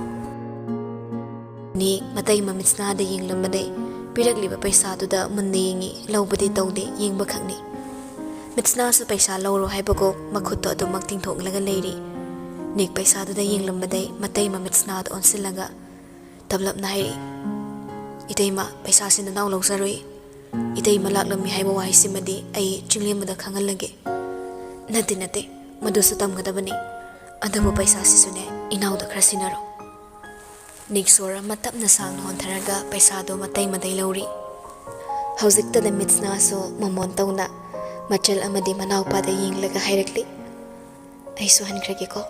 ꯅꯤꯛ ꯃꯇꯩꯃ ꯃꯤꯠꯁꯅꯥꯗ ꯌꯦꯡꯂꯝꯕꯗꯩ ꯄꯤꯔꯛꯂꯤꯕ ꯄꯩꯁꯥꯗꯨꯗ ꯃꯨꯟꯅ ꯌꯦꯡꯉꯤ, ꯂꯧꯕꯗꯤ ꯇꯧꯗꯦ, ꯌꯦꯡꯕ ꯈꯛꯅꯤ꯫ ꯃꯤꯠꯁꯅꯥꯁꯨ ꯄꯩꯁꯥ ꯂꯧꯔꯣ ꯍꯥꯏꯕꯒꯨꯝ ꯃꯈꯨꯠꯇꯣ ꯑꯗꯨꯃꯛ ꯇꯤꯡꯊꯣꯛꯂꯒ ꯂꯩꯔꯤ꯫ ꯅꯤꯛ ꯄꯩꯁꯥꯗꯨꯗ ꯌꯦꯡꯂꯝꯕꯗꯩ ꯃꯇꯩꯃ ꯃꯤꯠꯁꯅꯥꯗ ꯑꯣꯟꯁꯤꯜꯂꯒ ꯇꯞꯂꯞꯅ ꯍꯥꯏꯔꯛꯏ, "ꯏꯇꯩꯃ, ꯄꯩꯁꯥꯁꯤ ꯅꯅꯥꯎ ꯂꯧꯖꯔꯣꯏ꯫ ꯏꯇꯩꯃ ꯂꯥꯛꯂꯝꯃꯤ ꯍꯥꯏꯕ ꯋꯥꯍꯩꯁꯤꯃꯗꯤ ꯑꯩ ꯆꯤꯡꯂꯦꯝꯕꯗ ꯈꯪꯍꯜꯂꯒꯦ꯫" "ꯅꯠꯇꯦ, ꯅꯠꯇꯦ, ꯃꯗꯨꯁꯨ ꯇꯝꯒꯗꯕꯅꯤ꯫ ꯑꯗꯨꯕꯨ ꯄꯩꯁꯥꯁꯤꯁꯨꯅꯦ, ꯏꯅꯥꯎꯗ ꯈꯔ ꯁꯤꯟꯅꯔꯣ꯫" ꯅꯤꯛ ꯁꯣꯔ ꯑꯃ ꯇꯞꯅ ꯁꯥꯡꯅ ꯍꯣꯟꯊꯔꯒ ꯄꯩꯁꯥꯗꯣ ꯃꯇꯩꯃꯗꯩ ꯂꯧꯔꯤ꯫ ꯍꯧꯖꯤꯛꯇꯗ ꯃꯤꯠꯁꯅꯥꯁꯨ ꯃꯃꯣꯟ ꯇꯧꯅ ꯃꯆꯜ ꯑꯃꯗꯤ ꯃꯅꯥꯎꯄꯥꯗ ꯌꯦꯡꯂꯒ ꯍꯥꯏꯔꯛꯂꯤ, "ꯑꯩꯁꯨ ꯍꯟꯈ꯭ꯔꯒꯦꯀꯣ꯫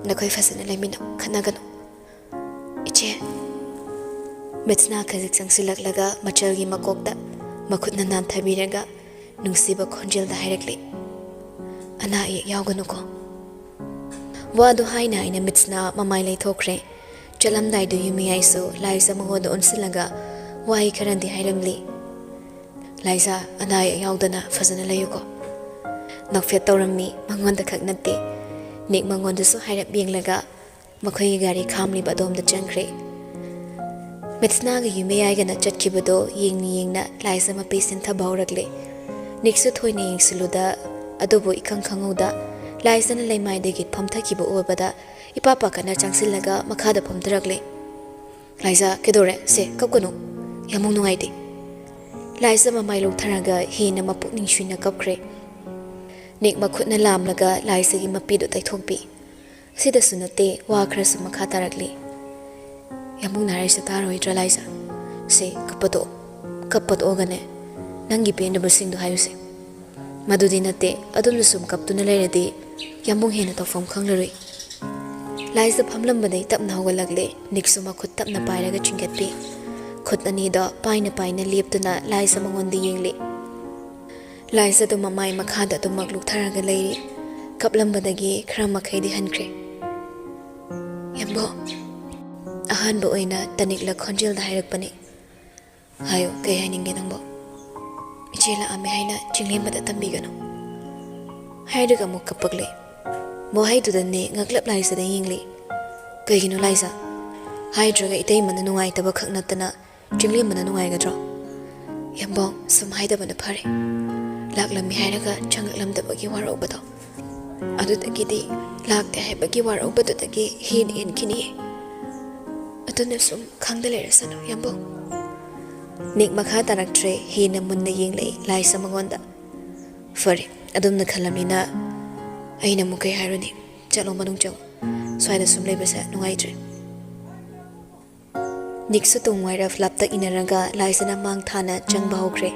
ꯅꯈꯣꯏ ꯐꯖꯅ ꯂꯩꯃꯤꯟꯅꯧ, ꯈꯠꯅꯒꯅꯨ꯫" "ꯏꯆꯦ!" ꯃꯤꯠꯁꯅꯥ ꯈꯖꯤꯛ ꯆꯪꯁꯤꯜꯂꯛꯂꯒ ꯃꯆꯜꯒꯤ ꯃꯀꯣꯛꯇ ꯃꯈꯨꯠꯅ ꯅꯥꯟꯊꯕꯤꯔꯒ ꯅꯨꯡꯁꯤꯕ ꯈꯣꯟꯖꯦꯜꯗ ꯍꯥꯏꯔꯛꯂꯤ, "ꯑꯅꯥ ꯑꯌꯦꯛ ꯌꯥꯎꯒꯅꯨꯀꯣ꯫" ꯋꯥꯗꯨ ꯍꯥꯏꯅ ꯍꯥꯏꯅ ꯃꯤꯠꯁꯅꯥ ꯃꯃꯥꯏ ꯂꯩꯊꯣꯛꯈ꯭ꯔꯦ꯫ ꯆꯠꯂꯝꯗꯥꯏꯗꯨ ꯌꯨꯝꯃꯤꯌꯥꯏꯁꯨ ꯂꯥꯏꯖ ꯃꯉꯣꯟꯗ ꯑꯣꯟꯁꯤꯜꯂꯒ ꯋꯥꯍꯩ ꯈꯔꯗꯤ ꯍꯥꯏꯔꯝꯂꯤ꯫ "ꯂꯥꯏꯖ, ꯑꯅꯥ ꯑꯌꯦꯛ ꯌꯥꯎꯗꯅ ꯐꯖꯅ ꯂꯩꯌꯨꯀꯣ꯫" ꯅꯣꯛꯐꯦꯠ ꯇꯧꯔꯝꯃꯤ, ꯃꯉꯣꯟꯗ ꯈꯛ ꯅꯠꯇꯦ꯫ ꯅꯤꯛ ꯃꯉꯣꯟꯗꯁꯨ ꯍꯥꯏꯔꯞ ꯌꯦꯡꯂꯒ, ꯃꯈꯣꯏꯒꯤ ꯒꯥꯔꯤ ꯈꯥꯝꯂꯤꯕ ꯑꯗꯣꯝꯗ ꯆꯪꯈ꯭ꯔꯦ꯫ ꯃꯦꯠꯁꯅꯥꯒ ꯌꯨꯝꯃꯩꯌꯥꯏꯒꯅ ꯆꯠꯈꯤꯕꯗꯣ ꯌꯦꯡꯅ ꯌꯦꯡꯅ ꯂꯥꯏꯖ ꯃꯄꯤ ꯁꯤꯟꯊꯕ ꯍꯧꯔꯛꯂꯦ꯫ ꯅꯤꯛꯁꯨ ꯊꯣꯏꯅ ꯌꯦꯡꯁꯤꯜꯂꯨꯗ, ꯑꯗꯨꯕꯨ ꯏꯈꯪ ꯈꯪꯍꯧꯗ ꯂꯥꯏꯖꯅ ꯂꯩꯃꯥꯏꯗꯒꯤ ꯐꯝꯊꯈꯤꯕ ꯎꯕꯗ ꯏꯄꯥ ꯄꯥꯈꯠꯅ ꯆꯪꯁꯤꯜꯂꯒ ꯃꯈꯥꯗ ꯐꯝꯊꯔꯛꯂꯦ꯫ "ꯂꯥꯏꯖ, ꯀꯩꯗꯧꯔꯦ? ꯁꯦ, ꯀꯞꯀꯅꯨ꯫ ꯌꯥꯝꯃꯨꯡ ꯅꯨꯡꯉꯥꯏꯇꯦ꯫" ꯂꯥꯏꯖ ꯃꯃꯥꯏ ꯂꯣꯛꯊꯔꯒ ꯍꯦꯟꯅ ꯃꯄꯨꯛꯅꯤꯡ ꯁꯨꯏꯅ ꯀꯞꯈ꯭ꯔꯦ꯫ ꯅꯤꯛ ꯃꯈꯨꯠꯅ ꯂꯥꯝꯂꯒ ꯂꯥꯏꯖꯒꯤ ꯃꯄꯤꯗꯨ ꯇꯩꯊꯣꯛꯄꯤ꯫ "ꯑꯁꯤꯗꯁꯨ ꯅꯠꯇꯦ, ꯋꯥ ꯈꯔꯁꯨ ꯃꯈꯥ ꯇꯥꯔꯛꯂꯤ꯫" "ꯌꯥꯝꯕꯨꯡꯅ ꯍꯥꯏꯔꯤꯁꯦ ꯇꯥꯔꯣꯏꯗ꯭ꯔꯥ ꯂꯥꯏꯖ? ꯁꯦ, ꯀꯞꯄ ꯇꯣꯛꯑꯣ꯫ ꯀꯞꯄ ꯇꯣꯛꯑꯒꯅꯦ, ꯅꯪꯒꯤ ꯄꯦꯟꯗꯕꯁꯤꯡꯗꯣ ꯍꯥꯏꯌꯨꯁꯦ꯫" "ꯃꯗꯨꯗꯤ ꯅꯠꯇꯦ, ꯑꯗꯨꯝꯅ ꯁꯨꯝ ꯀꯞꯇꯨꯅ ꯂꯩꯔꯗꯤ ꯌꯥꯝꯕꯨꯡ ꯍꯦꯟꯅ ꯇꯧꯐꯝ ꯈꯪꯂꯔꯣꯏ꯫" ꯂꯥꯏꯖ ꯐꯝꯂꯝꯕꯗꯩ ꯇꯞꯅ ꯍꯧꯒꯠꯂꯛꯂꯦ꯫ ꯅꯤꯛꯁꯨ ꯃꯈꯨꯠ ꯇꯞꯅ ꯄꯥꯏꯔꯒ ꯆꯤꯡꯈꯠꯄꯤ꯫ ꯈꯨꯠ ꯑꯅꯤꯗꯣ ꯄꯥꯏꯅ ꯄꯥꯏꯅ ꯂꯦꯞꯇꯨꯅ ꯂꯥꯏꯖ ꯃꯉꯣꯟꯗ ꯌꯦꯡꯂꯤ꯫ ꯂꯥꯏꯖꯗꯨ ꯃꯃꯥꯏ ꯃꯈꯥꯗ ꯑꯗꯨꯃꯛ ꯂꯨꯞꯊꯔꯒ ꯂꯩꯔꯤ꯫ ꯀꯞꯂꯝꯕꯗꯒꯤ ꯈꯔ ꯃꯈꯩꯗꯤ ꯍꯟꯈ꯭ꯔꯦ꯫ "ꯌꯥꯝꯕꯣ꯫" ꯑꯍꯥꯟꯕ ꯑꯣꯏꯅ ꯇꯅꯤꯛꯂ ꯈꯣꯟꯖꯦꯜꯗ ꯍꯥꯏꯔꯛꯄꯅꯤ꯫ "ꯍꯥꯏꯌꯨ, ꯀꯩ ꯍꯥꯏꯅꯤꯡꯒꯦ ꯅꯪꯕꯣ?" "ꯏꯆꯦ ꯂꯥꯛꯑꯝꯃꯦ ꯍꯥꯏꯅ ꯆꯤꯡꯂꯦꯝꯕꯗ ꯇꯝꯕꯤꯒꯅꯨ꯫" ꯍꯥꯏꯔꯒ ꯑꯃꯨꯛ ꯀꯞꯄꯛꯂꯦ꯫ ꯋꯥꯍꯩꯗꯨꯗꯅꯦ ꯉꯛꯂꯞ ꯂꯥꯏꯖꯗ ꯌꯦꯡꯂꯤ꯫ "ꯀꯩꯒꯤꯅꯣ ꯂꯥꯏꯖ? ꯍꯥꯏꯗ꯭ꯔꯒ ꯏꯇꯩꯃꯅ ꯅꯨꯡꯉꯥꯏꯇꯕ ꯈꯛ ꯅꯠꯇꯅ ꯆꯤꯡꯂꯦꯝꯕꯅ ꯅꯨꯡꯉꯥꯏꯒꯗ꯭ꯔꯣ?" "ꯌꯥꯝꯕꯣꯡ, ꯁꯨꯝ ꯍꯥꯏꯗꯕꯅ ꯐꯔꯦ꯫ ꯂꯥꯛꯂꯝꯃꯤ ꯍꯥꯏꯔꯒ ꯆꯪꯂꯛꯂꯝꯗꯕꯒꯤ ꯋꯥꯔꯧꯕꯗꯣ, ꯑꯗꯨꯗꯒꯤꯗꯤ ꯂꯥꯛꯇꯦ ꯍꯥꯏꯕꯒꯤ ꯋꯥꯔꯧꯕꯗꯨꯗꯒꯤ ꯍꯦꯟꯅ ꯍꯦꯟꯈꯤꯅꯤꯌꯦ꯫ ꯑꯗꯨꯅ ꯁꯨꯝ ꯈꯪꯗ ꯂꯩꯔꯁꯅꯨ, ꯌꯥꯝꯕꯣꯡ꯫" ꯅꯤꯛ ꯃꯈꯥ ꯇꯥꯔꯛꯇ꯭ꯔꯦ, ꯍꯦꯟꯅ ꯃꯨꯟꯅ ꯌꯦꯡꯂꯛꯏ ꯂꯥꯏꯖ ꯃꯉꯣꯟꯗ꯫ "ꯐꯔꯦ, ꯑꯗꯨꯝꯅ ꯈꯜꯂꯝꯅꯤꯅ ꯑꯩꯅ ꯑꯃꯨꯛ ꯀꯩ ꯍꯥꯏꯔꯨꯅꯤ? ꯆꯠꯂꯣ, ꯃꯅꯨꯡ ꯆꯪꯉꯣ꯫ ꯁ꯭ꯋꯥꯏꯗ ꯁꯨꯝ ꯂꯩꯕꯁꯦ ꯅꯨꯡꯉꯥꯏꯇ꯭ꯔꯦ꯫" ꯅꯤꯛꯁꯨ ꯇꯨꯡ ꯋꯥꯏꯔꯞ ꯂꯥꯞꯇꯛ ꯏꯟꯅꯔꯒ ꯂꯥꯏꯖꯅ ꯃꯥꯡ ꯊꯥꯅ ꯆꯪꯕ ꯍꯧꯈ꯭ꯔꯦ꯫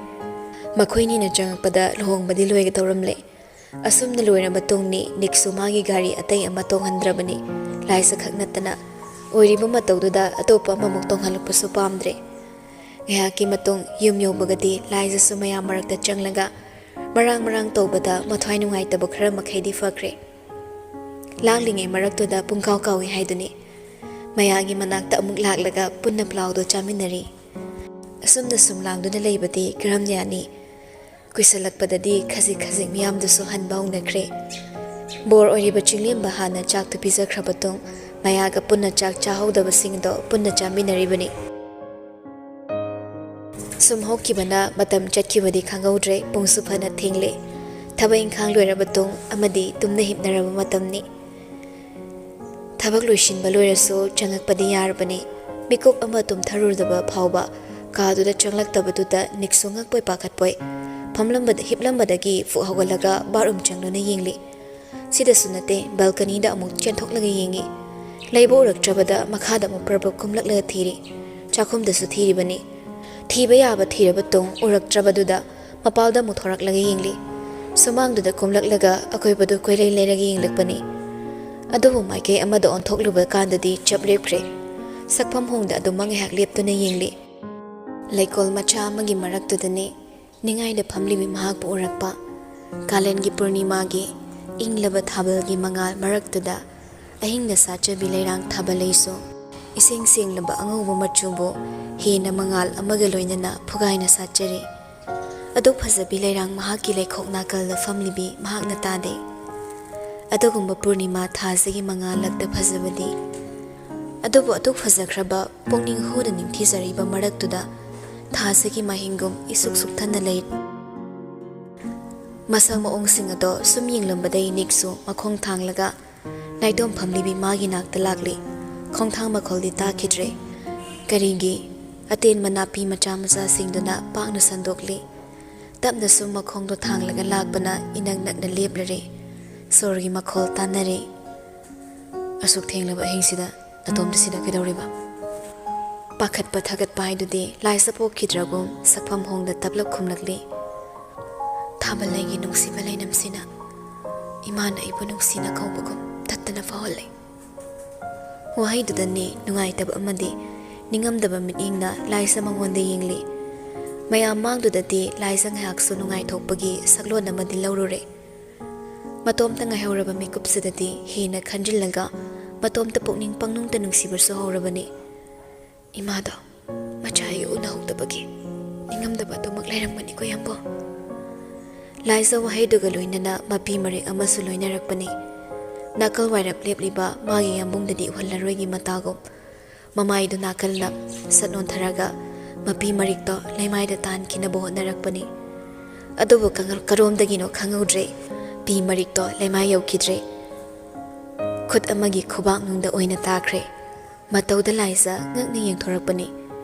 ꯃꯈꯣꯏꯅꯤꯅ ꯆꯪꯉꯛꯄꯗ ꯂꯨꯍꯣꯡꯕꯗꯤ ꯂꯣꯏꯒꯗꯧꯔꯝꯂꯦ꯫ ꯑꯁꯨꯝꯅ ꯂꯣꯏꯔ ꯃꯇꯨꯡꯅꯤ ꯅꯤꯛꯁꯨ ꯃꯥꯒꯤ ꯒꯥꯔꯤ ꯑꯇꯩ ꯑꯃ ꯇꯣꯡꯍꯟꯗ꯭ꯔꯕꯅꯤ꯫ ꯂꯥꯏꯖ ꯈꯛ ꯅꯠꯇꯅ ꯑꯣꯏꯔꯤꯕ ꯃꯇꯧꯗꯨꯗ ꯑꯇꯣꯞꯄ ꯑꯃꯃꯨꯛ ꯇꯣꯡꯍꯜꯂꯛꯄꯁꯨ ꯄꯥꯝꯗ꯭ꯔꯦ꯫ ꯉꯥꯏꯍꯥꯛꯀꯤ ꯃꯇꯨꯡ ꯌꯨꯝ ꯌꯧꯕꯒꯗꯤ ꯂꯥꯏꯖꯁꯨ ꯃꯌꯥꯝ ꯃꯔꯛꯇ ꯆꯪꯂꯒ ꯃꯔꯥꯡ ꯃꯔꯥꯡ ꯇꯧꯕꯗ ꯃꯊ꯭ꯋꯥꯏ ꯅꯨꯡꯉꯥꯏꯇꯕ ꯈꯔ ꯃꯈꯩꯗꯤ ꯐꯈ꯭ꯔꯦ꯫ ꯂꯥꯡꯂꯤꯉꯩ ꯃꯔꯛꯇꯨꯗ ꯄꯨꯡꯀꯥꯎ ꯀꯥꯎꯏ ꯍꯥꯏꯗꯨꯅꯤ꯫ ꯃꯌꯥꯒꯤ ꯃꯅꯥꯛꯇ ꯑꯃꯨꯛ ꯂꯥꯛꯂꯒ ꯄꯨꯟꯅ ꯄ꯭ꯂꯥꯎꯗꯣ ꯆꯥꯃꯤꯟꯅꯔꯤ꯫ ꯑꯁꯨꯝꯅ ꯁꯨꯝ ꯂꯥꯡꯗꯨꯅ ꯂꯩꯕꯗꯤ ꯀꯔꯝꯅ ꯌꯥꯅꯤ? ꯀꯨꯏꯁꯜꯂꯛꯄꯗꯗꯤ ꯈꯖꯤꯛ ꯈꯖꯤꯛ ꯃꯤꯌꯥꯝꯗꯨꯁꯨ ꯍꯟꯕ ꯍꯧꯅꯈ꯭ꯔꯦ꯫ ꯕꯣꯔ ꯑꯣꯏꯔꯤꯕ ꯆꯤꯡꯂꯦꯝꯕ ꯍꯥꯟꯅ ꯆꯥꯛꯇꯨ ꯄꯤꯖꯈ꯭ꯔꯕ ꯇꯨꯡ ꯃꯌꯥꯒ ꯄꯨꯟꯅ ꯆꯥꯛ ꯆꯥꯍꯧꯗꯕꯁꯤꯡꯗꯣ ꯄꯨꯟꯅ ꯆꯥꯃꯤꯟꯅꯔꯤꯕꯅꯤ꯫ ꯁꯨꯝ ꯍꯧꯈꯤꯕꯅ ꯃꯇꯝ ꯆꯠꯈꯤꯕꯗꯤ ꯈꯪꯍꯧꯗ꯭ꯔꯦ꯫ ꯄꯨꯡꯁꯨ ꯐꯅ ꯊꯦꯡꯂꯦ꯫ ꯊꯕꯛ ꯏꯪꯈꯥꯡ ꯂꯣꯏꯔꯕ ꯇꯨꯡ ꯑꯃꯗꯤ ꯇꯨꯝꯅ ꯍꯤꯞꯅꯔꯕ ꯃꯇꯝꯅꯤ꯫ ꯊꯕꯛ ꯂꯣꯏꯁꯤꯟꯕ ꯂꯣꯏꯔꯁꯨ ꯆꯪꯉꯛꯄꯗꯤ ꯌꯥꯔꯕꯅꯤ꯫ ꯃꯤꯀꯨꯞ ꯑꯃ ꯇꯨꯝꯊꯔꯨꯗꯕ ꯐꯥꯎꯕ ꯀꯥꯗꯨꯗ ꯆꯪꯂꯛꯇꯕꯗꯨꯗ ꯅꯤꯛꯁꯨ ꯉꯛꯄꯣꯏ ꯄꯥꯈꯠꯄꯣꯏ ꯐꯝꯂꯝꯕꯗ, ꯍꯤꯞꯂꯝꯕꯗꯒꯤ ꯐꯨꯛ ꯍꯧꯒꯠꯂꯒ ꯕꯥꯠꯔꯨꯝ ꯆꯪꯗꯨꯅ ꯌꯦꯡꯂꯤ꯫ ꯁꯤꯗꯁꯨ ꯅꯠꯇꯦ, ꯕꯦꯜꯀꯅꯤꯗ ꯑꯃꯨꯛ ꯆꯦꯟꯊꯣꯛꯂꯒ ꯌꯦꯡꯉꯤ꯫ ꯂꯩꯕ ꯎꯔꯛꯇ꯭ꯔꯕꯗ ꯃꯈꯥꯗ ꯑꯃꯨꯛ ꯄ꯭ꯔꯞ ꯄ꯭ꯔꯞ ꯀꯨꯝꯂꯛꯂꯒ ꯊꯤꯔꯤ꯫ ꯆꯥꯛꯈꯨꯝꯗꯁꯨ ꯊꯤꯔꯤꯕꯅꯤ꯫ ꯊꯤꯕ ꯌꯥꯕ ꯊꯤꯔꯕ ꯇꯨꯡ ꯎꯔꯛꯇ꯭ꯔꯕꯗꯨꯗ ꯃꯄꯥꯜꯗ ꯑꯃꯨꯛ ꯊꯣꯔꯛꯂꯒ ꯌꯦꯡꯂꯤ꯫ ꯁꯨꯃꯥꯡꯗꯨꯗ ꯀꯨꯝꯂꯛꯂꯒ ꯑꯀꯣꯏꯕꯗꯨ ꯀꯣꯏꯂꯩ ꯂꯩꯔꯒ ꯌꯦꯡꯂꯛꯄꯅꯤ꯫ ꯑꯗꯨꯕꯨ ꯃꯥꯏꯀꯩ ꯑꯃꯗ ꯑꯣꯟꯊꯣꯛꯂꯨꯕ ꯀꯥꯟꯗꯗꯤ ꯆꯞ ꯂꯦꯞꯈ꯭ꯔꯦ꯫ ꯁꯛꯐꯝ ꯍꯣꯡꯗ ꯑꯗꯨꯃꯛ ꯉꯥꯏꯍꯥꯛ ꯂꯦꯞꯇꯨꯅ ꯌꯦꯡꯂꯤ꯫ ꯂꯩꯀꯣꯜ ꯃꯆꯥ ꯑꯃꯒꯤ ꯃꯔꯛꯇꯨꯗꯅꯤ ꯅꯤꯡꯉꯥꯏꯗ ꯐꯝꯂꯤꯕꯤ ꯃꯍꯥꯛꯄꯨ ꯎꯔꯛꯄ꯫ ꯀꯥꯂꯦꯟꯒꯤ ꯄꯨꯔꯅꯤꯃꯥꯒꯤ ꯏꯪꯂꯕ ꯊꯥꯕꯜꯒꯤ ꯃꯉꯥꯜ ꯃꯔꯛꯇꯨꯗ ꯑꯍꯤꯡꯗ ꯁꯥꯠꯆꯕꯤ ꯂꯩꯔꯥꯡ ꯊꯥꯕꯜ ꯂꯩꯁꯨ ꯏꯁꯦꯡ ꯁꯦꯡꯂꯕ ꯑꯉꯧꯕ ꯃꯆꯨꯕꯨ ꯍꯦꯟꯅ ꯃꯉꯥꯜ ꯑꯃꯒ ꯂꯣꯏꯅꯅ ꯐꯨꯒꯥꯏꯅ ꯁꯥꯠꯆꯔꯤ꯫ ꯑꯗꯨꯛ ꯐꯖꯕꯤ ꯂꯩꯔꯥꯡ ꯃꯍꯥꯛꯀꯤ ꯂꯩꯈꯣꯛ ꯅꯥꯀꯜꯗ ꯐꯝꯂꯤꯕꯤ ꯃꯍꯥꯛꯅ ꯇꯥꯗꯦ꯫ ꯑꯗꯨꯒꯨꯝꯕ ꯄꯨꯔꯅꯤꯃꯥ ꯊꯥꯁꯤꯒꯤ ꯃꯉꯥꯜ ꯂꯛꯇ ꯐꯖꯕꯗꯤ꯫ ꯑꯗꯨꯕꯨ ꯑꯗꯨꯛ ꯐꯖꯈ꯭ꯔꯕ ꯄꯨꯛꯅꯤꯡ ꯍꯨꯅ ꯅꯤꯡꯊꯤꯖꯔꯤꯕ ꯃꯔꯛꯇꯨꯗ ꯊꯥꯁꯤꯒꯤ ꯃꯍꯤꯡꯒꯨꯝ ꯏꯁꯨꯛ ꯁꯨꯛꯊꯅ ꯂꯩ꯫ ꯃꯁꯛ ꯃꯑꯣꯡꯁꯤꯡ ꯑꯗꯣ ꯁꯨꯝ ꯌꯦꯡꯂꯝꯕꯗꯩ ꯅꯤꯛꯁꯨ ꯃꯈꯣꯡ ꯊꯥꯡꯂꯒ ꯅꯥꯏꯇꯣꯝ ꯐꯝꯂꯤꯕꯤ ꯃꯥꯒꯤ ꯅꯥꯛꯇ ꯂꯥꯛꯂꯤ꯫ ꯈꯣꯡꯊꯥꯡ ꯃꯈꯣꯜꯗꯤ ꯇꯥꯈꯤꯗ꯭ꯔꯦ꯫ ꯀꯔꯤꯒꯤ? ꯑꯇꯦꯟꯕ ꯅꯥꯄꯤ ꯃꯆꯥ ꯃꯆꯥꯁꯤꯡꯗꯨꯅ ꯄꯥꯛꯅ ꯁꯟꯗꯣꯛꯂꯤ꯫ ꯇꯞꯅ ꯁꯨꯝ ꯃꯈꯣꯡꯗꯣ ꯊꯥꯡꯂꯒ ꯂꯥꯛꯄꯅ ꯏꯅꯛ ꯅꯛꯅ ꯂꯦꯞꯂꯔꯦ꯫ ꯁꯣꯔꯒꯤ ꯃꯈꯣꯜ ꯇꯥꯅꯔꯦ꯫ "ꯑꯁꯨꯛ ꯊꯦꯡꯂꯕ ꯑꯍꯤꯡꯁꯤꯗ ꯅꯇꯣꯝꯇ ꯁꯤꯗ ꯀꯩꯗꯧꯔꯤꯕ?" ꯄꯥꯈꯠꯄ ꯊꯥꯒꯠꯄ ꯍꯥꯏꯗꯨꯗꯤ ꯂꯥꯏꯖ ꯄꯣꯛꯈꯤꯗ꯭ꯔꯒꯨꯝ ꯁꯛꯐꯝ ꯍꯣꯡꯗ ꯇꯞꯂꯞ ꯈꯨꯝꯂꯛꯂꯤ꯫ "ꯊꯥꯕꯜ ꯂꯩꯒꯤ ꯅꯨꯡꯁꯤꯕ ꯂꯩꯅꯝꯁꯤꯅ ꯏꯃꯥꯅ ꯑꯩꯕꯨ ꯅꯨꯡꯁꯤꯅ ꯀꯧꯕꯒꯨꯝ ꯇꯠꯇꯅ ꯐꯥꯎꯍꯜꯂꯤ"꯫ ꯋꯥꯍꯩꯗꯨꯗꯅꯤ ꯅꯨꯡꯉꯥꯏꯇꯕ ꯑꯃꯗꯤ ꯅꯤꯡꯉꯝꯗꯕ ꯃꯤꯠꯌꯦꯡꯅ ꯂꯥꯏꯖ ꯃꯉꯣꯟꯗ ꯌꯦꯡꯂꯤ꯫ ꯃꯌꯥꯝ ꯃꯥꯡꯗꯨꯗꯗꯤ ꯂꯥꯏꯖ ꯉꯥꯏꯍꯥꯛꯁꯨ ꯅꯨꯡꯉꯥꯏꯊꯣꯛꯄꯒꯤ ꯁꯛꯂꯣꯟ ꯑꯃꯗꯤ ꯂꯧꯔꯨꯔꯦ꯫ ꯃꯇꯣꯝꯇ ꯉꯥꯏꯍꯧꯔꯕ ꯃꯤꯀꯨꯞꯁꯤꯗꯗꯤ ꯍꯦꯟꯅ ꯈꯟꯖꯤꯜꯂꯒ ꯃꯇꯣꯝꯇ ꯄꯨꯛꯅꯤꯡ ꯄꯪꯅꯨꯡꯗ ꯅꯨꯡꯁꯤꯕꯁꯨ ꯍꯧꯔꯕꯅꯤ꯫ "ꯏꯃꯥꯗꯣ ꯃꯆꯥ ꯑꯩ ꯎꯅꯍꯧꯗꯕꯒꯤ ꯅꯤꯡꯉꯝꯗꯕ ꯑꯗꯨꯃꯛ ꯂꯩꯔꯝꯒꯅꯤꯀꯣ ꯌꯥꯝꯕꯣ"꯫ ꯂꯥꯏꯖ ꯋꯥꯍꯩꯗꯨꯒ ꯂꯣꯏꯅꯅ ꯃꯄꯤ ꯃꯔꯤꯛ ꯑꯃꯁꯨ ꯂꯣꯏꯅꯔꯛꯄꯅꯤ꯫ ꯅꯥꯀꯜ ꯋꯥꯏꯔꯞ ꯂꯦꯞꯂꯤꯕ ꯃꯥꯒꯤ ꯌꯥꯝꯕꯨꯡꯗꯗꯤ ꯎꯍꯜꯂꯔꯣꯏꯒꯤ ꯃꯇꯥꯒꯨꯝ ꯃꯃꯥꯏꯗꯨ ꯅꯥꯀꯜꯂꯞ ꯁꯠ ꯅꯣꯟꯊꯔꯒ ꯃꯄꯤ ꯃꯔꯤꯛꯇꯣ ꯂꯩꯃꯥꯏꯗ ꯇꯥꯟꯈꯤꯅꯕ ꯍꯣꯠꯅꯔꯛꯄꯅꯤ꯫ ꯑꯗꯨꯕꯨ ꯀꯪ-, ꯀꯔꯣꯝꯗꯒꯤꯅꯣ ꯈꯪꯍꯧꯗ꯭ꯔꯦ, ꯄꯤ ꯃꯔꯤꯛꯇꯣ ꯂꯩꯃꯥꯏ ꯌꯧꯈꯤꯗ꯭ꯔꯦ꯫ ꯈꯨꯠ ꯑꯃꯒꯤ ꯈꯨꯕꯥꯛꯅꯨꯡꯗ ꯑꯣꯏꯅ ꯇꯥꯈ꯭ꯔꯦ꯫ ꯃꯇꯧꯗ ꯂꯥꯏꯖ ꯉꯛꯅ ꯌꯦꯡꯊꯣꯔꯛꯄꯅꯤ꯫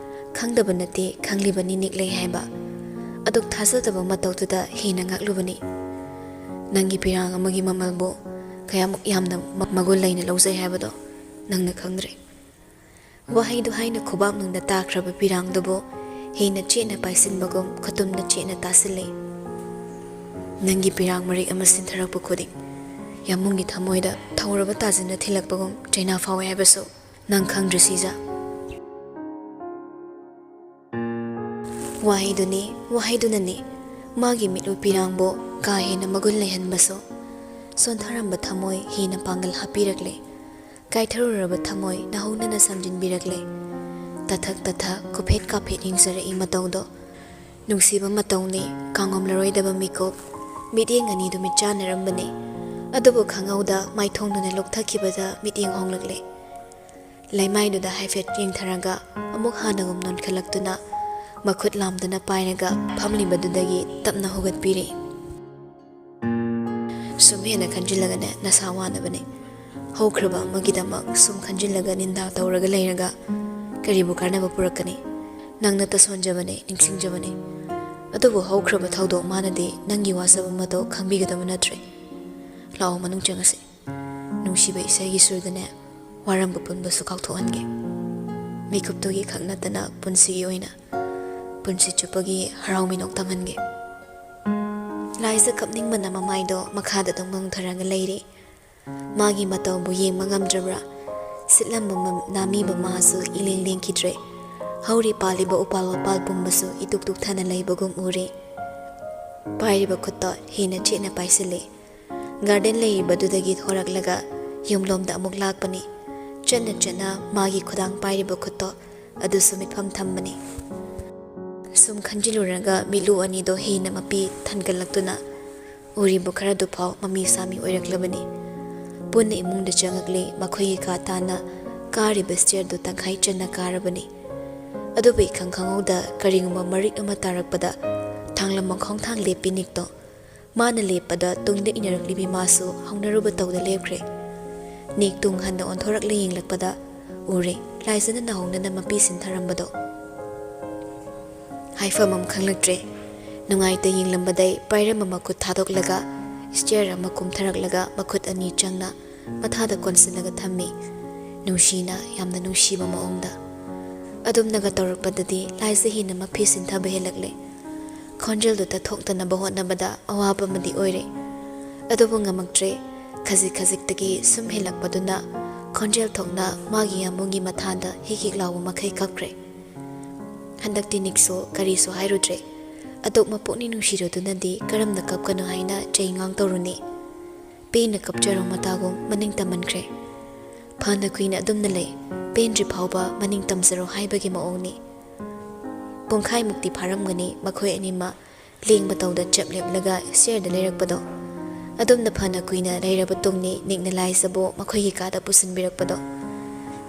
ꯈꯪꯗꯕ ꯅꯠꯇꯦ, ꯈꯪꯂꯤꯕꯅꯤ ꯅꯤꯛꯂꯦ ꯍꯥꯏꯕ꯫ ꯑꯗꯨꯛ ꯊꯥꯖꯗꯕ ꯃꯇꯧꯗꯨꯗ ꯍꯦꯟꯅ ꯉꯛꯂꯨꯕꯅꯤ꯫ "ꯅꯪꯒꯤ ꯄꯤꯔꯥꯡ ꯑꯃꯒꯤ ꯃꯃꯜꯕꯨ ꯀꯌꯥꯃꯨꯛ ꯌꯥꯝꯅ ꯃ-, ꯃꯒꯨꯟ ꯂꯩꯅ ꯂꯧꯖꯩ ꯍꯥꯏꯕꯗꯣ ꯅꯪꯅ ꯈꯪꯗ꯭ꯔꯦ꯫" ꯋꯥꯍꯩꯗꯨ ꯍꯥꯏꯅ ꯈꯨꯕꯥꯛꯅꯨꯡꯗ ꯇꯥꯈ꯭ꯔꯕ ꯄꯤꯔꯥꯡꯗꯨꯕꯨ ꯍꯦꯟꯅ ꯆꯦꯠꯅ ꯄꯥꯏꯁꯤꯟꯕꯒꯨꯝ ꯈꯨꯇꯨꯝꯅ ꯆꯦꯠꯅ ꯇꯥꯁꯤꯜꯂꯤ꯫ "ꯅꯪꯒꯤ ꯄꯤꯔꯥꯡ ꯃꯔꯤꯛ ꯑꯃ ꯁꯤꯟꯊꯔꯛꯄ ꯈꯨꯗꯤꯡ ꯌꯥꯝꯕꯨꯡꯒꯤ ꯊꯃꯣꯏꯗ ꯊꯧꯔꯕ ꯇꯥꯁꯤꯟꯅ ꯊꯤꯜꯂꯛꯄꯒꯨꯝ ꯆꯩꯅꯥ ꯐꯥꯎꯏ ꯍꯥꯏꯕꯁꯨ ꯅꯪ ꯈꯪꯗ꯭ꯔꯤ ꯁꯤꯖ꯫" ꯋꯥꯍꯩꯗꯨꯅꯤ, ꯋꯥꯍꯩꯗꯨꯅꯅꯤ ꯃꯥꯒꯤ ꯃꯤꯠꯂꯨ ꯄꯤꯔꯥꯡꯕꯨ ꯀꯥ ꯍꯦꯟꯅ ꯃꯒꯨꯟ ꯂꯩꯍꯟꯕꯁꯨ꯫ ꯁꯣꯟꯊꯔꯝꯕ ꯊꯃꯣꯏ ꯍꯦꯟꯅ ꯄꯥꯡꯒꯜ ꯍꯥꯞꯄꯤꯔꯛꯂꯦ꯫ ꯀꯥꯏꯊꯔꯨꯔꯕ ꯊꯃꯣꯏ ꯅꯧꯍꯧꯅꯅ ꯁꯝꯖꯤꯟꯕꯤꯔꯛꯂꯦ꯫ ꯇꯊꯛ ꯇꯊꯛ ꯀꯨꯐꯦꯠ ꯀꯥꯐꯦꯠ ꯌꯦꯡꯖꯔꯛꯏ ꯃꯇꯧꯗꯣ꯫ ꯅꯨꯡꯁꯤꯕ ꯃꯇꯧꯅꯤ, ꯀꯥꯡꯉꯝꯂꯔꯣꯏꯗꯕ ꯃꯤꯀꯨꯞ꯫ ꯃꯤꯠꯌꯦꯡ ꯑꯅꯤꯗꯨ ꯃꯤꯠꯆꯥꯟꯅꯔꯝꯕꯅꯤ꯫ ꯑꯗꯨꯕꯨ ꯈꯪꯍꯧꯗ ꯃꯥꯏꯊꯣꯡꯗꯨꯅ ꯂꯨꯞꯊꯈꯤꯕꯗ ꯃꯤꯠꯌꯦꯡ ꯍꯣꯡꯂꯛꯂꯦ꯫ ꯂꯩꯃꯥꯏꯗꯨꯗ ꯍꯥꯏꯐꯦꯠ ꯌꯦꯡꯊꯔꯒ ꯑꯃꯨꯛ ꯍꯥꯟꯅꯒꯨꯝ ꯅꯣꯟꯈꯠꯂꯛꯇꯨꯅ ꯃꯈꯨꯠ ꯂꯥꯝꯗꯨꯅ ꯄꯥꯏꯔꯒ ꯐꯝꯂꯤꯕꯗꯨꯗꯒꯤ ꯇꯞꯅ ꯍꯧꯒꯠꯄꯤꯔꯦ꯫ "ꯁꯨꯝ ꯍꯦꯟꯅ ꯈꯟꯖꯤꯜꯂꯒꯅꯦ ꯅꯁꯥ ꯋꯥꯅꯕꯅꯦ꯫ ꯍꯧꯈ꯭ꯔꯕ ꯑꯃꯒꯤꯗꯃꯛ ꯁꯨꯝ ꯈꯟꯖꯤꯜꯂꯒ ꯅꯤꯟꯗꯥ ꯇꯧꯔꯒ ꯂꯩꯔꯒ ꯀꯔꯤꯕꯨ ꯀꯥꯟꯅꯕ ꯄꯨꯔꯛꯀꯅꯤ? ꯅꯪꯅ ꯇꯁꯣꯟꯖꯕꯅꯦ, ꯅꯤꯡꯁꯤꯡꯖꯕꯅꯦ꯫ ꯑꯗꯨꯕꯨ ꯍꯧꯈ꯭ꯔꯕ ꯊꯧꯗꯣꯛ ꯃꯥꯅꯗꯤ ꯅꯪꯒꯤ ꯋꯥꯖꯕ ꯃꯇꯧ ꯈꯪꯕꯤꯒꯗꯕ ꯅꯠꯇ꯭ꯔꯦ꯫ ꯂꯥꯛꯑꯣ, ꯃꯅꯨꯡ ꯆꯪꯉꯁꯤ꯫ ꯅꯨꯡꯁꯤꯕ ꯏꯁꯩꯒꯤ ꯁꯨꯔꯗꯅꯦ ꯋꯥꯔꯝꯕ ꯄꯨꯝꯕꯁꯨ ꯀꯥꯎꯊꯣꯛꯍꯟꯒꯦ꯫ ꯃꯤꯀꯨꯞꯇꯨꯒꯤ ꯈꯛ ꯅꯠꯇꯅ ꯄꯨꯟꯁꯤꯒꯤ ꯑꯣꯏꯅ, ꯄꯨꯟꯁꯤ ꯆꯨꯞꯄꯒꯤ ꯍꯔꯥꯎ ꯃꯤꯅꯣꯛ ꯇꯝꯍꯟꯒꯦ꯫" ꯂꯥꯏꯖ ꯀꯞꯅꯤꯡꯕꯅ ꯃꯃꯥꯏꯗꯣ ꯃꯈꯥꯗ ꯑꯗꯨꯝ ꯉꯣꯡꯊꯔꯒ ꯂꯩꯔꯤ꯫ ꯃꯥꯒꯤ ꯃꯇꯧꯕꯨ ꯌꯦꯡꯕ ꯉꯝꯗ꯭ꯔꯕ꯭ꯔꯥ? ꯁꯤꯠꯂꯝꯕ ꯃ-, ꯅꯥꯃꯤꯕ ꯃꯥꯁꯨ ꯏꯂꯦꯡ ꯂꯦꯡꯈꯤꯗ꯭ꯔꯦ꯫ ꯍꯧꯔꯤ ꯄꯥꯜꯂꯤꯕ ꯎꯄꯥꯜ ꯋꯥꯄꯥꯜ ꯄꯨꯝꯕꯁꯨ ꯏꯇꯨꯛ ꯇꯨꯛꯊꯅ ꯂꯩꯕꯒꯨꯝ ꯎꯔꯤ꯫ ꯄꯥꯏꯔꯤꯕ ꯈꯨꯠꯇꯣ ꯍꯦꯟꯅ ꯆꯦꯠꯅ ꯄꯥꯏꯁꯤꯜꯂꯤ꯫ ꯒꯥꯔꯗꯦꯟ ꯂꯩꯔꯤꯕꯗꯨꯗꯒꯤ ꯊꯣꯔꯛꯂꯒ ꯌꯨꯝꯂꯣꯝꯗ ꯑꯃꯨꯛ ꯂꯥꯛꯄꯅꯤ꯫ ꯆꯠꯅ ꯆꯠꯅ ꯃꯥꯒꯤ ꯈꯨꯗꯥꯡ ꯄꯥꯏꯔꯤꯕ ꯈꯨꯠꯇꯣ ꯑꯗꯨꯁꯨ ꯃꯤꯠꯐꯝ ꯊꯝꯕꯅꯤ꯫ ꯁꯨꯝ ꯈꯟꯖꯤꯜꯂꯨꯔꯒ ꯃꯤꯠꯂꯨ ꯑꯅꯤꯗꯣ ꯍꯦꯟꯅ ꯃꯄꯤ ꯊꯟꯒꯠꯂꯛꯇꯨꯅ ꯎꯔꯤꯕ ꯈꯔꯗꯨꯐꯥꯎ ꯃꯃꯤ ꯁꯥꯃꯤ ꯑꯣꯏꯔꯛꯂꯕꯅꯤ꯫ ꯄꯨꯟꯅ ꯏꯃꯨꯡꯗ ꯆꯪꯉꯛꯂꯦ꯫ ꯃꯈꯣꯏꯒꯤ ꯀꯥ ꯇꯥꯟꯅ ꯀꯥꯔꯤꯕ ꯁ꯭ꯇꯦꯌꯔꯗꯨ ꯇꯪꯈꯥꯏ ꯆꯟꯅ ꯀꯥꯔꯕꯅꯤ꯫ ꯑꯗꯨꯕꯨ ꯏꯈꯪ ꯈꯪꯍꯧꯗ ꯀꯔꯤꯒꯨꯝꯕ ꯃꯔꯤꯛ ꯑꯃ ꯇꯥꯔꯛꯄꯗ ꯊꯥꯡꯂꯝ ꯃꯈꯣꯡꯊꯥꯡ ꯂꯦꯞꯄꯤ ꯅꯤꯛꯇꯣ꯫ ꯃꯥꯅ ꯂꯦꯞꯄꯗ ꯇꯨꯡꯗ ꯏꯟꯅꯔꯛꯂꯤꯕꯤ ꯃꯥꯁꯨ ꯍꯧꯅꯔꯨꯕ ꯇꯧꯗ ꯂꯦꯞꯈ꯭ꯔꯦ꯫ ꯅꯤꯛ ꯇꯨꯡ ꯍꯟꯅ ꯑꯣꯟꯊꯣꯔꯛꯂ ꯌꯦꯡꯂꯛꯄꯗ ꯎꯔꯦ, ꯂꯥꯏꯖꯅ ꯅꯥꯍꯧꯅꯅ ꯃꯄꯤ ꯁꯤꯟꯊꯔꯝꯕꯗꯣ꯫ ꯍꯥꯏꯐꯝ ꯑꯃ ꯈꯪꯂꯛꯇ꯭ꯔꯦ꯫ ꯅꯨꯡꯉꯥꯏꯇ ꯌꯦꯡꯂꯝꯕꯗꯩ ꯄꯥꯏꯔꯝꯕ ꯃꯈꯨꯠ ꯊꯥꯗꯣꯛꯂꯒ ꯁ꯭ꯇꯦꯌꯔ ꯑꯃ ꯀꯨꯝꯊꯔꯛꯂꯒ ꯃꯈꯨꯠ ꯑꯅꯤ ꯆꯪꯅ ꯃꯊꯥꯗ ꯀꯣꯟꯁꯤꯜꯂꯒ ꯊꯝꯃꯤ꯫ ꯅꯨꯡꯁꯤꯅ, ꯌꯥꯝꯅ ꯅꯨꯡꯁꯤꯕ ꯃꯑꯣꯡꯗ꯫ ꯑꯗꯨꯝꯅꯒ ꯇꯧꯔꯛꯄꯗꯗꯤ ꯂꯥꯏꯖ ꯍꯦꯟꯅ ꯃꯄꯤ ꯁꯤꯟꯊꯕ ꯍꯦꯜꯂꯛꯂꯦ꯫ ꯈꯣꯟꯖꯦꯜꯗꯨ ꯇꯠꯊꯣꯛꯇꯅꯕ ꯍꯣꯠꯅꯕꯗ ꯑꯋꯥꯕ ꯑꯃꯗꯤ ꯑꯣꯏꯔꯦ꯫ ꯑꯗꯨꯕꯨ ꯉꯝꯃꯛꯇ꯭ꯔꯦ꯫ ꯈꯖꯤꯛ ꯈꯖꯤꯛꯇꯒꯤ ꯁꯨꯝ ꯍꯦꯜꯂꯛꯄꯗꯨꯅ ꯈꯣꯟꯖꯦꯜ ꯊꯣꯛꯅ ꯃꯥꯒꯤ ꯌꯥꯝꯕꯨꯡꯒꯤ ꯃꯊꯥꯗ ꯍꯤꯛ ꯍꯤꯛ ꯂꯥꯎꯕ ꯃꯈꯩ ꯀꯞꯈ꯭ꯔꯦ꯫ ꯍꯟꯗꯛꯇꯤ ꯅꯤꯛꯁꯨ ꯀꯔꯤꯁꯨ ꯍꯥꯏꯔꯨꯗ꯭ꯔꯦ꯫ ꯑꯗꯣꯛ ꯃꯄꯣꯛꯅꯤ ꯅꯨꯡꯁꯤꯔꯨꯗꯨꯅꯗꯤ ꯀꯔꯝꯅ ꯀꯞꯀꯅꯨ ꯍꯥꯏꯅ ꯆꯩꯉꯥꯡ ꯇꯧꯔꯨꯅꯤ? ꯄꯦꯟꯅ ꯀꯞꯆꯔꯣ ꯃꯇꯥꯒꯨꯝ ꯃꯅꯤꯡ ꯇꯝꯃꯟꯈ꯭ꯔꯦ꯫ ꯐꯅ ꯀꯨꯏꯅ ꯑꯗꯨꯝꯅ ꯂꯩ, ꯄꯦꯟꯗ꯭ꯔꯤ ꯐꯥꯎꯕ ꯃꯅꯤꯡ ꯇꯝꯖꯔꯣ ꯍꯥꯏꯕꯒꯤ ꯃꯑꯣꯡꯅꯤ꯫ ꯄꯨꯡꯈꯥꯏꯃꯨꯛꯇꯤ ꯐꯥꯔꯝꯒꯅꯤ ꯃꯈꯣꯏ ꯑꯅꯤꯃꯛ ꯂꯦꯡꯕ ꯇꯧꯗ ꯆꯞ ꯂꯦꯞꯂꯒ ꯁ꯭ꯇꯦꯌꯔꯗ ꯂꯩꯔꯛꯄꯗꯣ꯫ ꯑꯗꯨꯝꯅ ꯐꯅ ꯀꯨꯏꯅ ꯂꯩꯔꯕ ꯇꯨꯡꯅꯤ ꯅꯤꯛꯅ ꯂꯥꯏꯖꯕꯨ ꯃꯈꯣꯏꯒꯤ ꯀꯥꯗ ꯄꯨꯁꯤꯟꯕꯤꯔꯛꯄꯗꯣ꯫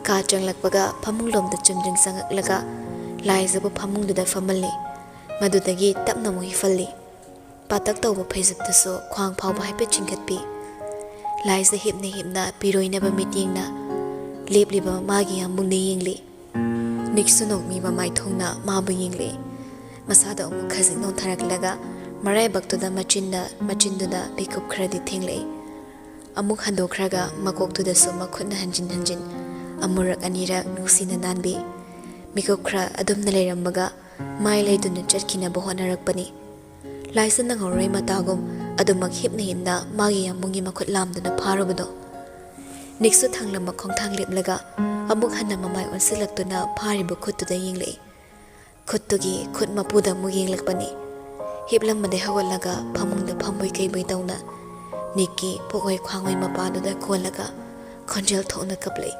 ꯀꯥ ꯆꯪꯂꯛꯄꯒ ꯐꯃꯨꯡꯂꯣꯝꯗ ꯆꯨꯝꯗ꯭ꯔꯤꯡ ꯆꯪꯉꯛꯂꯒ ꯂꯥꯏꯖꯕꯨ ꯐꯃꯨꯡꯗꯨꯗ ꯐꯝꯍꯜꯂꯤ꯫ ꯃꯗꯨꯗꯒꯤ ꯇꯞꯅ ꯑꯃꯨꯛ ꯍꯤꯞꯍꯜꯂꯤ꯫ ꯄꯥꯇꯛ ꯇꯧꯕ ꯐꯩꯖꯨꯞꯇꯨꯁꯨ ꯈ꯭ꯋꯥꯡ ꯐꯥꯎꯕ ꯍꯥꯏꯐꯦꯠ ꯆꯤꯡꯈꯠꯄꯤ꯫ ꯂꯥꯏꯖ ꯍꯤꯞꯅ ꯍꯤꯞꯅ ꯄꯤꯔꯣꯏꯅꯕ ꯃꯤꯠꯌꯦꯡꯅ ꯂꯦꯞꯂꯤꯕ ꯃꯥꯒꯤ ꯌꯥꯝꯕꯨꯡꯗ ꯌꯦꯡꯂꯤ꯫ ꯅꯤꯛꯁꯨ ꯅꯣꯛꯃꯤ ꯃꯃꯥꯏ ꯊꯣꯡꯅ ꯃꯥꯕꯨ ꯌꯦꯡꯂꯤ꯫ ꯃꯁꯥꯗꯣ ꯑꯃꯨꯛ ꯈꯖꯤꯛ ꯅꯣꯟꯊꯔꯛꯂꯒ ꯃꯔꯥꯏꯕꯛꯇꯨꯗ ꯃꯆꯤꯟꯗ, ꯃꯆꯤꯟꯗꯨꯗ ꯃꯤꯀꯨꯞ ꯈꯔꯗꯤ ꯊꯦꯡꯂꯛꯏ꯫ ꯑꯃꯨꯛ ꯍꯟꯗꯣꯛꯈ꯭ꯔꯒ ꯃꯀꯣꯛꯇꯨꯗꯁꯨ ꯃꯈꯨꯠꯅ ꯍꯟꯖꯤꯟ ꯍꯟꯖꯤꯟ ꯑꯃꯨꯔꯛ ꯑꯅꯤꯔꯛ ꯅꯨꯡꯁꯤꯅ ꯅꯥꯟꯕꯤ꯫ ꯃꯤꯀꯨꯞ ꯈꯔ ꯑꯗꯨꯝꯅ ꯂꯩꯔꯝꯃꯒ ꯃꯥꯏ ꯂꯩꯗꯨꯅ ꯆꯠꯈꯤꯅꯕ ꯍꯣꯠꯅꯔꯛꯄꯅꯤ꯫ ꯂꯥꯏꯖ ꯅꯪꯍꯧꯔꯣꯏ ꯃꯇꯥꯒꯨꯝ ꯑꯗꯨꯃꯛ ꯍꯤꯞꯅ ꯍꯤꯞꯅ ꯃꯥꯒꯤ ꯌꯥꯝꯕꯨꯡꯒꯤ ꯃꯈꯨꯠ ꯂꯥꯝꯗꯨꯅ ꯐꯥꯔꯨꯕꯗꯣ꯫ ꯅꯤꯛꯁꯨ ꯊꯥꯡꯂꯝꯕ ꯈꯣꯡꯊꯥꯡ ꯂꯦꯞꯂꯒ ꯑꯃꯨꯛ ꯍꯟꯅ ꯃꯃꯥꯏ ꯑꯣꯟꯁꯤꯜꯂꯛꯇꯨꯅ ꯐꯥꯔꯤꯕ ꯈꯨꯠꯇꯨꯗ ꯌꯦꯡꯂꯛꯏ꯫ ꯈꯨꯠꯇꯨꯒꯤ ꯈꯨꯠ ꯃꯄꯨꯗ ꯑꯃꯨꯛ ꯌꯦꯡꯂꯛꯄꯅꯤ꯫ ꯍꯤꯞꯂꯝꯕꯗꯩ ꯍꯧꯒꯠꯂꯒ ꯐꯃꯨꯡꯗ ꯐꯝꯕꯣꯏ ꯀꯩꯕꯣꯏ ꯇꯧꯅ ꯅꯤꯛꯀꯤ ꯄꯨꯛꯑꯣꯏ ꯈ꯭ꯋꯥꯡꯑꯣꯏ ꯃꯄꯥꯗꯨꯗ ꯀꯣꯜꯂꯒ ꯈꯣꯟꯖꯦꯜ ꯊꯣꯛꯅ ꯀꯞꯂꯛꯏ꯫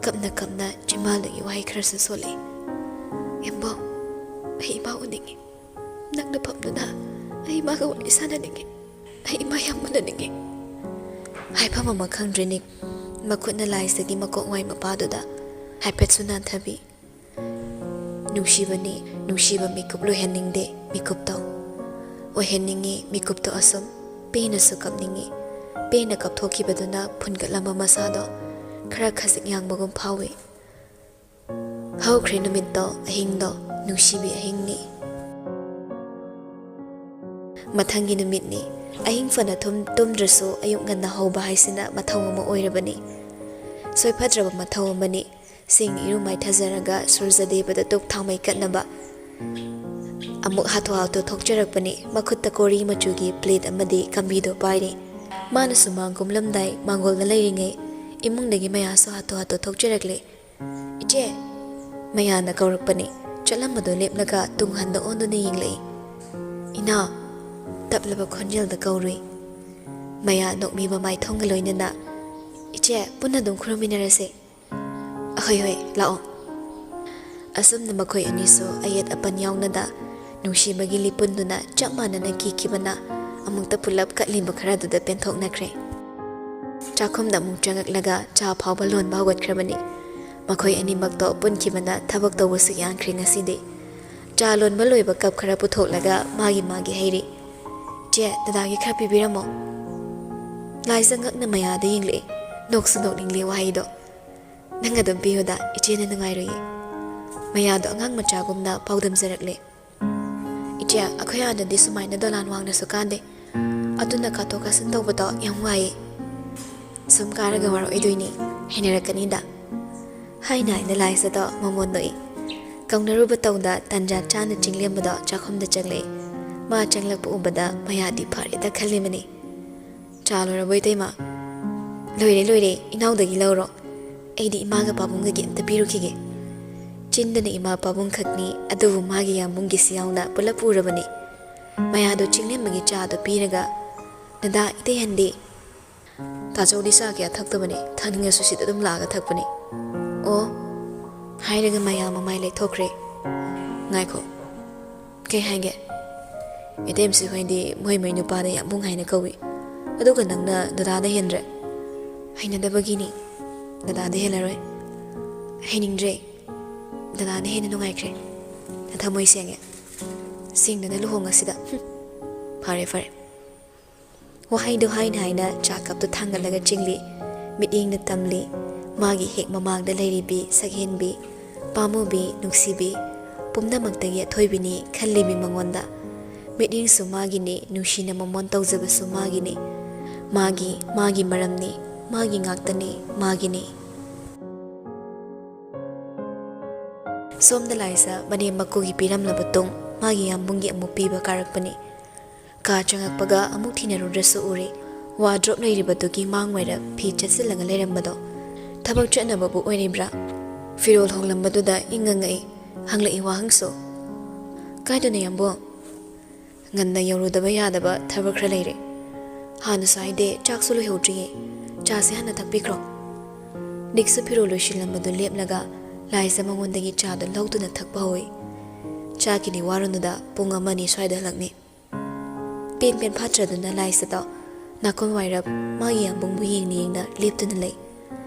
ꯀꯞꯅ ꯀꯞꯅ ꯆꯤꯝꯕꯥꯜꯗꯒꯤ ꯋꯥꯍꯩ ꯈꯔꯁꯨ ꯁꯣꯜꯂꯛꯏ꯫ "ꯏꯃꯥ, ꯑꯩ ꯏꯃꯥ ꯎꯅꯤꯡꯉꯤ꯫ ꯅꯪꯅ ꯐꯝꯗꯨꯅ ꯑꯩ ꯏꯃꯥꯒ ꯋꯥꯔꯤ ꯁꯥꯟꯅꯅꯤꯡꯉꯤ꯫ ꯑꯩ ꯏꯃꯥ ꯌꯥꯝ ꯎꯅꯅꯤꯡꯉꯤ꯫" ꯍꯥꯏꯐꯝ ꯑꯃ ꯈꯪꯗ꯭ꯔꯦ ꯅꯤꯛ꯫ ꯃꯈꯨꯠꯅ ꯂꯥꯏꯖꯒꯤ ꯃꯀꯣꯛ ꯋꯥꯏ ꯃꯄꯥꯗꯨꯗ ꯍꯥꯏꯐꯦꯠꯁꯨ ꯅꯥꯟꯊꯕꯤ꯫ ꯅꯨꯡꯁꯤꯕꯅꯤ, ꯅꯨꯡꯁꯤꯕ ꯃꯤꯀꯨꯞ ꯂꯣꯏꯍꯟꯅꯤꯡꯗꯦ, ꯃꯤꯀꯨꯞꯇꯣ꯫ ꯑꯣꯏꯍꯟꯅꯤꯡꯉꯤ ꯃꯤꯀꯨꯞꯇꯣ ꯑꯁꯨꯝ꯫ ꯄꯦꯟꯅꯁꯨ ꯀꯞꯅꯤꯡꯉꯤ꯫ ꯄꯦꯟꯅ ꯀꯞꯊꯣꯛꯈꯤꯕꯗꯨꯅ ꯐꯨꯟꯒꯠꯂꯝꯕ ꯃꯁꯥꯗꯣ ꯈꯔ ꯈꯖꯤꯛ ꯌꯥꯡꯕꯒꯨꯝ ꯐꯥꯎꯏ꯫ ꯍꯧꯈ꯭ꯔꯦ ꯅꯨꯃꯤꯠꯇꯣ, ꯑꯍꯤꯡꯗꯣ, ꯅꯨꯡꯁꯤꯕꯤ ꯑꯍꯤꯡꯅꯤ꯫ ꯃꯊꯪꯒꯤ ꯅꯨꯃꯤꯠꯅꯤ꯫ ꯑꯍꯤꯡ ꯐꯅ ꯊꯨꯝ-, ꯇꯨꯝꯗ꯭ꯔꯁꯨ ꯑꯌꯨꯛ ꯉꯟꯅ ꯍꯧꯕ ꯍꯥꯏꯁꯤꯅ ꯃꯊꯧ ꯑꯃ ꯑꯣꯏꯔꯕꯅꯤ꯫ ꯁꯣꯏꯐꯗ꯭ꯔꯕ ꯃꯊꯧ ꯑꯃꯅꯤ꯫ ꯁꯦꯡꯅ ꯏꯔꯨ ꯃꯥꯏꯊꯖꯔꯒ ꯁꯨꯔꯖꯗꯦꯕꯗ ꯙꯨꯛ ꯊꯥꯎꯃꯩ ꯀꯠꯅꯕ꯫ ꯑꯃꯨꯛ ꯍꯥꯊꯨ ꯍꯥꯊꯨ ꯊꯣꯛꯆꯔꯛꯄꯅꯤ꯫ ꯃꯈꯨꯠꯇ ꯀꯣꯔꯤ ꯃꯆꯨꯒꯤ ꯄ꯭ꯂꯦꯠ ꯑꯃꯗꯤ ꯀꯝꯕꯤꯗꯣ ꯄꯥꯏꯔꯤ꯫ ꯃꯥꯅ ꯁꯨꯃꯥꯡ ꯀꯨꯝꯂꯝꯗꯥꯏ ꯃꯥꯡꯒꯣꯜꯗ ꯂꯩꯔꯤꯉꯩ ꯏꯃꯨꯡꯗꯒꯤ ꯃꯌꯥꯁꯨ ꯍꯥꯊꯨ ꯍꯥꯊꯨ ꯊꯣꯛꯆꯔꯛꯂꯤ꯫ "ꯏꯆꯦ!" ꯃꯌꯥꯅ ꯀꯧꯔꯛꯄꯅꯤ꯫ ꯆꯠꯂꯝꯕꯗꯣ ꯂꯦꯞꯂꯒ ꯇꯨꯡ ꯍꯟꯗ ꯑꯣꯟꯗꯨꯅ ꯌꯦꯡꯂꯛꯏ꯫ "ꯏꯅꯥꯎ!" ꯇꯞꯂꯕ ꯈꯣꯟꯖꯦꯜꯗ ꯀꯧꯔꯨꯏ꯫ ꯃꯌꯥ ꯅꯣꯛꯃꯤꯕ ꯃꯥꯏꯊꯣꯡꯒ ꯂꯣꯏꯅꯅ, "ꯏꯆꯦ, ꯄꯨꯟꯅ ꯑꯗꯨꯝ ꯈꯨꯔꯨꯝꯃꯤꯟꯅꯔꯁꯦ꯫" "ꯑꯍꯣꯏ, ꯍꯣꯏ, ꯂꯥꯛꯑꯣ꯫" ꯑꯁꯨꯝꯅ ꯃꯈꯣꯏ ꯑꯅꯤꯁꯨ ꯑꯌꯦꯠ ꯑꯄꯟ ꯌꯥꯎꯅꯗ ꯅꯨꯡꯁꯤꯕꯒꯤ ꯂꯤꯄꯨꯟꯗꯨꯅ ꯆꯞ ꯃꯥꯟꯅꯅ ꯀꯤꯈꯤꯕꯅ ꯑꯃꯨꯛꯇ ꯄꯨꯂꯞ ꯀꯠꯂꯤꯕ ꯈꯔꯗꯨꯗ ꯄꯦꯟꯊꯣꯛꯅꯈ꯭ꯔꯦ꯫ ꯆꯥꯛꯈꯨꯝꯗ ꯑꯃꯨꯛ ꯆꯪꯉꯛꯂꯒ ꯆꯥ ꯐꯥꯎꯕ ꯂꯣꯟꯕ ꯍꯧꯒꯠꯈ꯭ꯔꯕꯅꯤ꯫ ꯃꯈꯣꯏ ꯑꯅꯤꯃꯛꯇꯣ ꯄꯨꯟꯈꯤꯕꯅ ꯊꯕꯛ ꯇꯧꯕꯁꯨ ꯌꯥꯡꯈ꯭ꯔꯦ ꯉꯁꯤꯗꯤ꯫ ꯆꯥ ꯂꯣꯟꯕ ꯂꯣꯏꯕ ꯀꯞ ꯈꯔ ꯄꯨꯊꯣꯛꯂꯒ ꯃꯥꯒꯤ ꯃꯥꯒꯤ ꯍꯩꯔꯤ꯫ "ꯆꯦ, ꯗꯗꯥꯒꯤ ꯈꯔ ꯄꯤꯕꯤꯔꯝꯃꯣ꯫" ꯂꯥꯏꯖ ꯉꯛꯅ ꯃꯌꯥꯗ ꯌꯦꯡꯂꯛꯏ꯫ ꯅꯣꯛꯁꯨ ꯅꯣꯛꯅꯤꯡꯂꯦ ꯋꯥꯍꯩꯗꯣ꯫ "ꯅꯪ ꯑꯗꯨꯝ ꯄꯤꯌꯨꯗ, ꯏꯆꯦꯅ ꯅꯨꯡꯉꯥꯏꯔꯣꯏꯌꯦ꯫" ꯃꯌꯥꯗꯣ ꯑꯉꯥꯡ ꯃꯆꯥꯒꯨꯝꯅ ꯄꯥꯎꯗꯝꯖꯔꯛꯂꯦ꯫ "ꯏꯆꯦ, ꯑꯩꯈꯣꯏ ꯑꯥꯗꯗꯤ ꯁꯨꯃꯥꯏꯅ ꯗꯣꯂꯥꯟ ꯋꯥꯡꯅꯁꯨ ꯀꯥꯟꯗꯦ꯫ ꯑꯗꯨꯅ ꯀꯥꯊꯣꯛ ꯀꯥꯁꯤꯟ ꯇꯧꯕꯗꯣ ꯌꯥꯝ ꯋꯥꯏꯌꯦ꯫ ꯁꯨꯝ ꯀꯥꯔꯒ ꯋꯥꯔꯛꯑꯣꯏꯗꯣꯏꯅꯤ, ꯍꯩꯅꯔꯛꯀꯅꯤꯗ꯫" ꯍꯥꯏꯅ ꯍꯥꯏꯅ ꯂꯥꯏꯖꯗꯣ ꯃꯃꯣꯟ ꯅꯣꯛꯏ꯫ ꯀꯧꯅꯔꯨꯕ ꯇꯧꯗ ꯇꯟꯖꯥ ꯆꯥꯅ ꯆꯤꯡꯂꯦꯝꯕꯗꯣ ꯆꯥꯛꯈꯨꯝꯗ ꯆꯪꯂꯛꯏ꯫ ꯃꯥ ꯆꯪꯂꯛꯄ ꯎꯕꯗ ꯃꯌꯥꯗꯤ ꯐꯔꯦꯗ ꯈꯜꯂꯤꯕꯅꯤ꯫ "ꯆꯥ ꯂꯣꯏꯔꯕꯣ ꯏꯇꯩꯃ?" "ꯂꯣꯏꯔꯦ, ꯂꯣꯏꯔꯦ, ꯏꯅꯥꯎꯗꯒꯤ ꯂꯧꯔꯣ꯫ ꯑꯩꯗꯤ ꯏꯃꯥꯒ ꯄꯥꯕꯨꯡꯒꯒꯤ ꯑꯝꯇ ꯄꯤꯔꯨꯈꯤꯒꯦ꯫" ꯆꯤꯟꯗꯅ ꯏꯃꯥ ꯄꯥꯕꯨꯡ ꯈꯛꯅꯤ, ꯑꯗꯨꯕꯨ ꯃꯥꯒꯤ ꯌꯥꯝꯕꯨꯡꯒꯤꯁꯤ ꯌꯥꯎꯅ ꯄꯨꯂꯞ ꯄꯨꯔꯕꯅꯤ꯫ ꯃꯌꯥꯗꯣ ꯆꯤꯡꯂꯦꯝꯕꯒꯤ ꯆꯥꯗꯣ ꯄꯤꯔꯒ, "ꯗꯗꯥ, ꯏꯇꯩꯍꯟꯗꯤ?" "ꯇꯥꯆꯧꯗꯤ ꯆꯥ ꯀꯌꯥ ꯊꯛꯇꯕꯅꯤ, ꯊꯛꯅꯤꯡꯉꯁꯨ ꯁꯤꯗ ꯑꯗꯨꯝ ꯂꯥꯛꯑꯒ ꯊꯛꯄꯅꯤ꯫" "ꯑꯣ, ꯍꯥꯏꯔꯒ ꯃꯌꯥ ꯃꯃꯥꯏ ꯂꯩꯊꯣꯛꯈ꯭ꯔꯦ꯫ ꯉꯥꯏꯈꯣ, ꯀꯩ ꯍꯥꯏꯒꯦ? ꯏꯇꯩꯃꯁꯤ ꯍꯣꯏꯗꯤ ꯃꯣꯏ ꯃꯣꯏ ꯅꯨꯄꯥꯗ ꯌꯥꯝꯕꯨꯡ ꯍꯥꯏꯅ ꯀꯧꯏ꯫ ꯑꯗꯨꯒ ꯅꯪꯅ ꯗꯗꯥꯗ ꯍꯦꯟꯗ꯭ꯔꯦ꯫ ꯍꯩꯅꯗꯕꯒꯤꯅꯤ꯫ ꯗꯗꯥꯗ ꯍꯦꯜꯂꯔꯣꯏ꯫ ꯍꯩꯅꯤꯡꯗ꯭ꯔꯦ꯫ ꯗꯗꯥꯅ ꯍꯦꯟꯅ ꯅꯨꯡꯉꯥꯏꯈ꯭ꯔꯦ꯫ ꯅꯊꯃꯣꯏ ꯁꯦꯡꯉꯦ꯫ ꯁꯦꯡꯗꯅ ꯂꯨꯍꯣꯡꯉꯁꯤꯗ꯫ ꯍꯨꯝ꯫ ꯐꯔꯦ, ꯐꯔꯦ꯫ ꯋꯥꯍꯩꯗꯨ ꯍꯥꯏꯅ ꯍꯥꯏꯅ ꯆꯥ ꯀꯞꯇꯨ ꯊꯥꯡꯒꯠꯂꯒ ꯆꯤꯡꯂꯤ꯫ ꯃꯤꯠꯌꯦꯡꯅ ꯇꯝꯂꯤ꯫ ꯃꯥꯒꯤ ꯍꯦꯛ ꯃꯃꯥꯡꯗ ꯂꯩꯔꯤꯕꯤ ꯁꯛꯍꯦꯟꯕꯤ, ꯄꯥꯝꯃꯨꯕꯤ, ꯅꯨꯡꯁꯤꯕꯤ, ꯄꯨꯝꯅꯃꯛꯇꯒꯤ ꯑꯊꯣꯏꯕꯤꯅꯤ ꯈꯜꯂꯤꯕꯤ ꯃꯉꯣꯟꯗ꯫ ꯃꯤꯠꯌꯦꯡꯁꯨ ꯃꯥꯒꯤꯅꯤ, ꯅꯨꯡꯁꯤꯅ ꯃꯃꯣꯟ ꯇꯧꯖꯕꯁꯨ ꯃꯥꯒꯤꯅꯤ꯫ ꯃꯥꯒꯤ, ꯃꯥꯒꯤ ꯃꯔꯝꯅꯤ, ꯃꯥꯒꯤ ꯉꯥꯛꯇꯅꯤ, ꯃꯥꯒꯤꯅꯤ꯫ ꯁꯣꯝꯗ ꯂꯥꯏꯖ ꯃꯅꯦꯝ ꯃꯀꯨꯒꯤ ꯄꯤꯔꯝꯂꯕ ꯇꯨꯡ ꯃꯥꯒꯤ ꯌꯥꯝꯕꯨꯡꯒꯤ ꯑꯃꯨꯛ ꯄꯤꯕ ꯀꯥꯔꯛꯄꯅꯤ꯫ ꯀꯥ ꯆꯪꯉꯛꯄꯒ ꯑꯃꯨꯛ ꯊꯤꯅꯔꯨꯗ꯭ꯔꯁꯨ ꯎꯔꯦ꯫ ꯋꯥꯗ꯭ꯔꯣꯞ ꯂꯩꯔꯤꯕꯗꯨꯒꯤ ꯃꯥꯡ ꯑꯣꯏꯔꯞ ꯐꯤ ꯆꯠꯁꯤꯜꯂꯒ ꯂꯩꯔꯝꯕꯗꯣ꯫ ꯊꯕꯛ ꯆꯠꯅꯕꯕꯨ ꯑꯣꯏꯔꯤꯕ꯭ꯔꯥ? ꯐꯤꯔꯣꯜ ꯍꯣꯡꯂꯝꯕꯗꯨꯗ ꯏꯪꯉꯪꯉꯛꯏ꯫ ꯍꯪꯂꯛꯏ ꯋꯥꯍꯪꯁꯨ꯫ "ꯀꯥꯏꯗꯅꯣ ꯌꯥꯝꯕꯨꯡ?" "ꯉꯟꯅ ꯌꯧꯔꯨꯗꯕ ꯌꯥꯗꯕ ꯊꯕꯛ ꯈꯔ ꯂꯩꯔꯦ꯫ ꯍꯥꯟꯅꯁꯨ ꯍꯥꯏꯗꯦ, ꯆꯥꯛꯁꯨ ꯂꯣꯏꯍꯧꯗ꯭ꯔꯤꯌꯦ꯫ ꯆꯥꯁꯦ ꯍꯥꯟꯅ ꯊꯛꯄꯤꯈ꯭ꯔꯣ꯫" ꯅꯤꯛꯁꯨ ꯐꯤꯔꯣꯜ ꯂꯣꯏꯁꯤꯜꯂꯝꯕꯗꯨ ꯂꯦꯞꯂꯒ ꯂꯥꯏꯖ ꯃꯉꯣꯟꯗꯒꯤ ꯆꯥꯗꯨ ꯂꯧꯗꯨꯅ ꯊꯛꯄ ꯍꯧꯏ꯫ "ꯆꯥꯒꯤꯗꯤ ꯋꯥꯔꯨꯅꯨꯗ, ꯄꯨꯡ ꯑꯃ ꯑꯅꯤ ꯁ꯭ꯋꯥꯏꯗ ꯍꯜꯂꯛꯅꯤ꯫" ꯄꯦꯟ ꯄꯦꯟ ꯐꯥꯠꯇ꯭ꯔꯗꯨꯅ ꯂꯥꯏꯖꯗꯣ ꯅꯥꯀꯣꯡ ꯋꯥꯏꯔꯞ ꯃꯥꯒꯤ ꯌꯥꯝꯕꯨꯡꯕꯨ ꯌꯦꯡꯅ ꯌꯦꯡꯅ ꯂꯦꯞꯇꯨꯅ ꯂꯩ꯫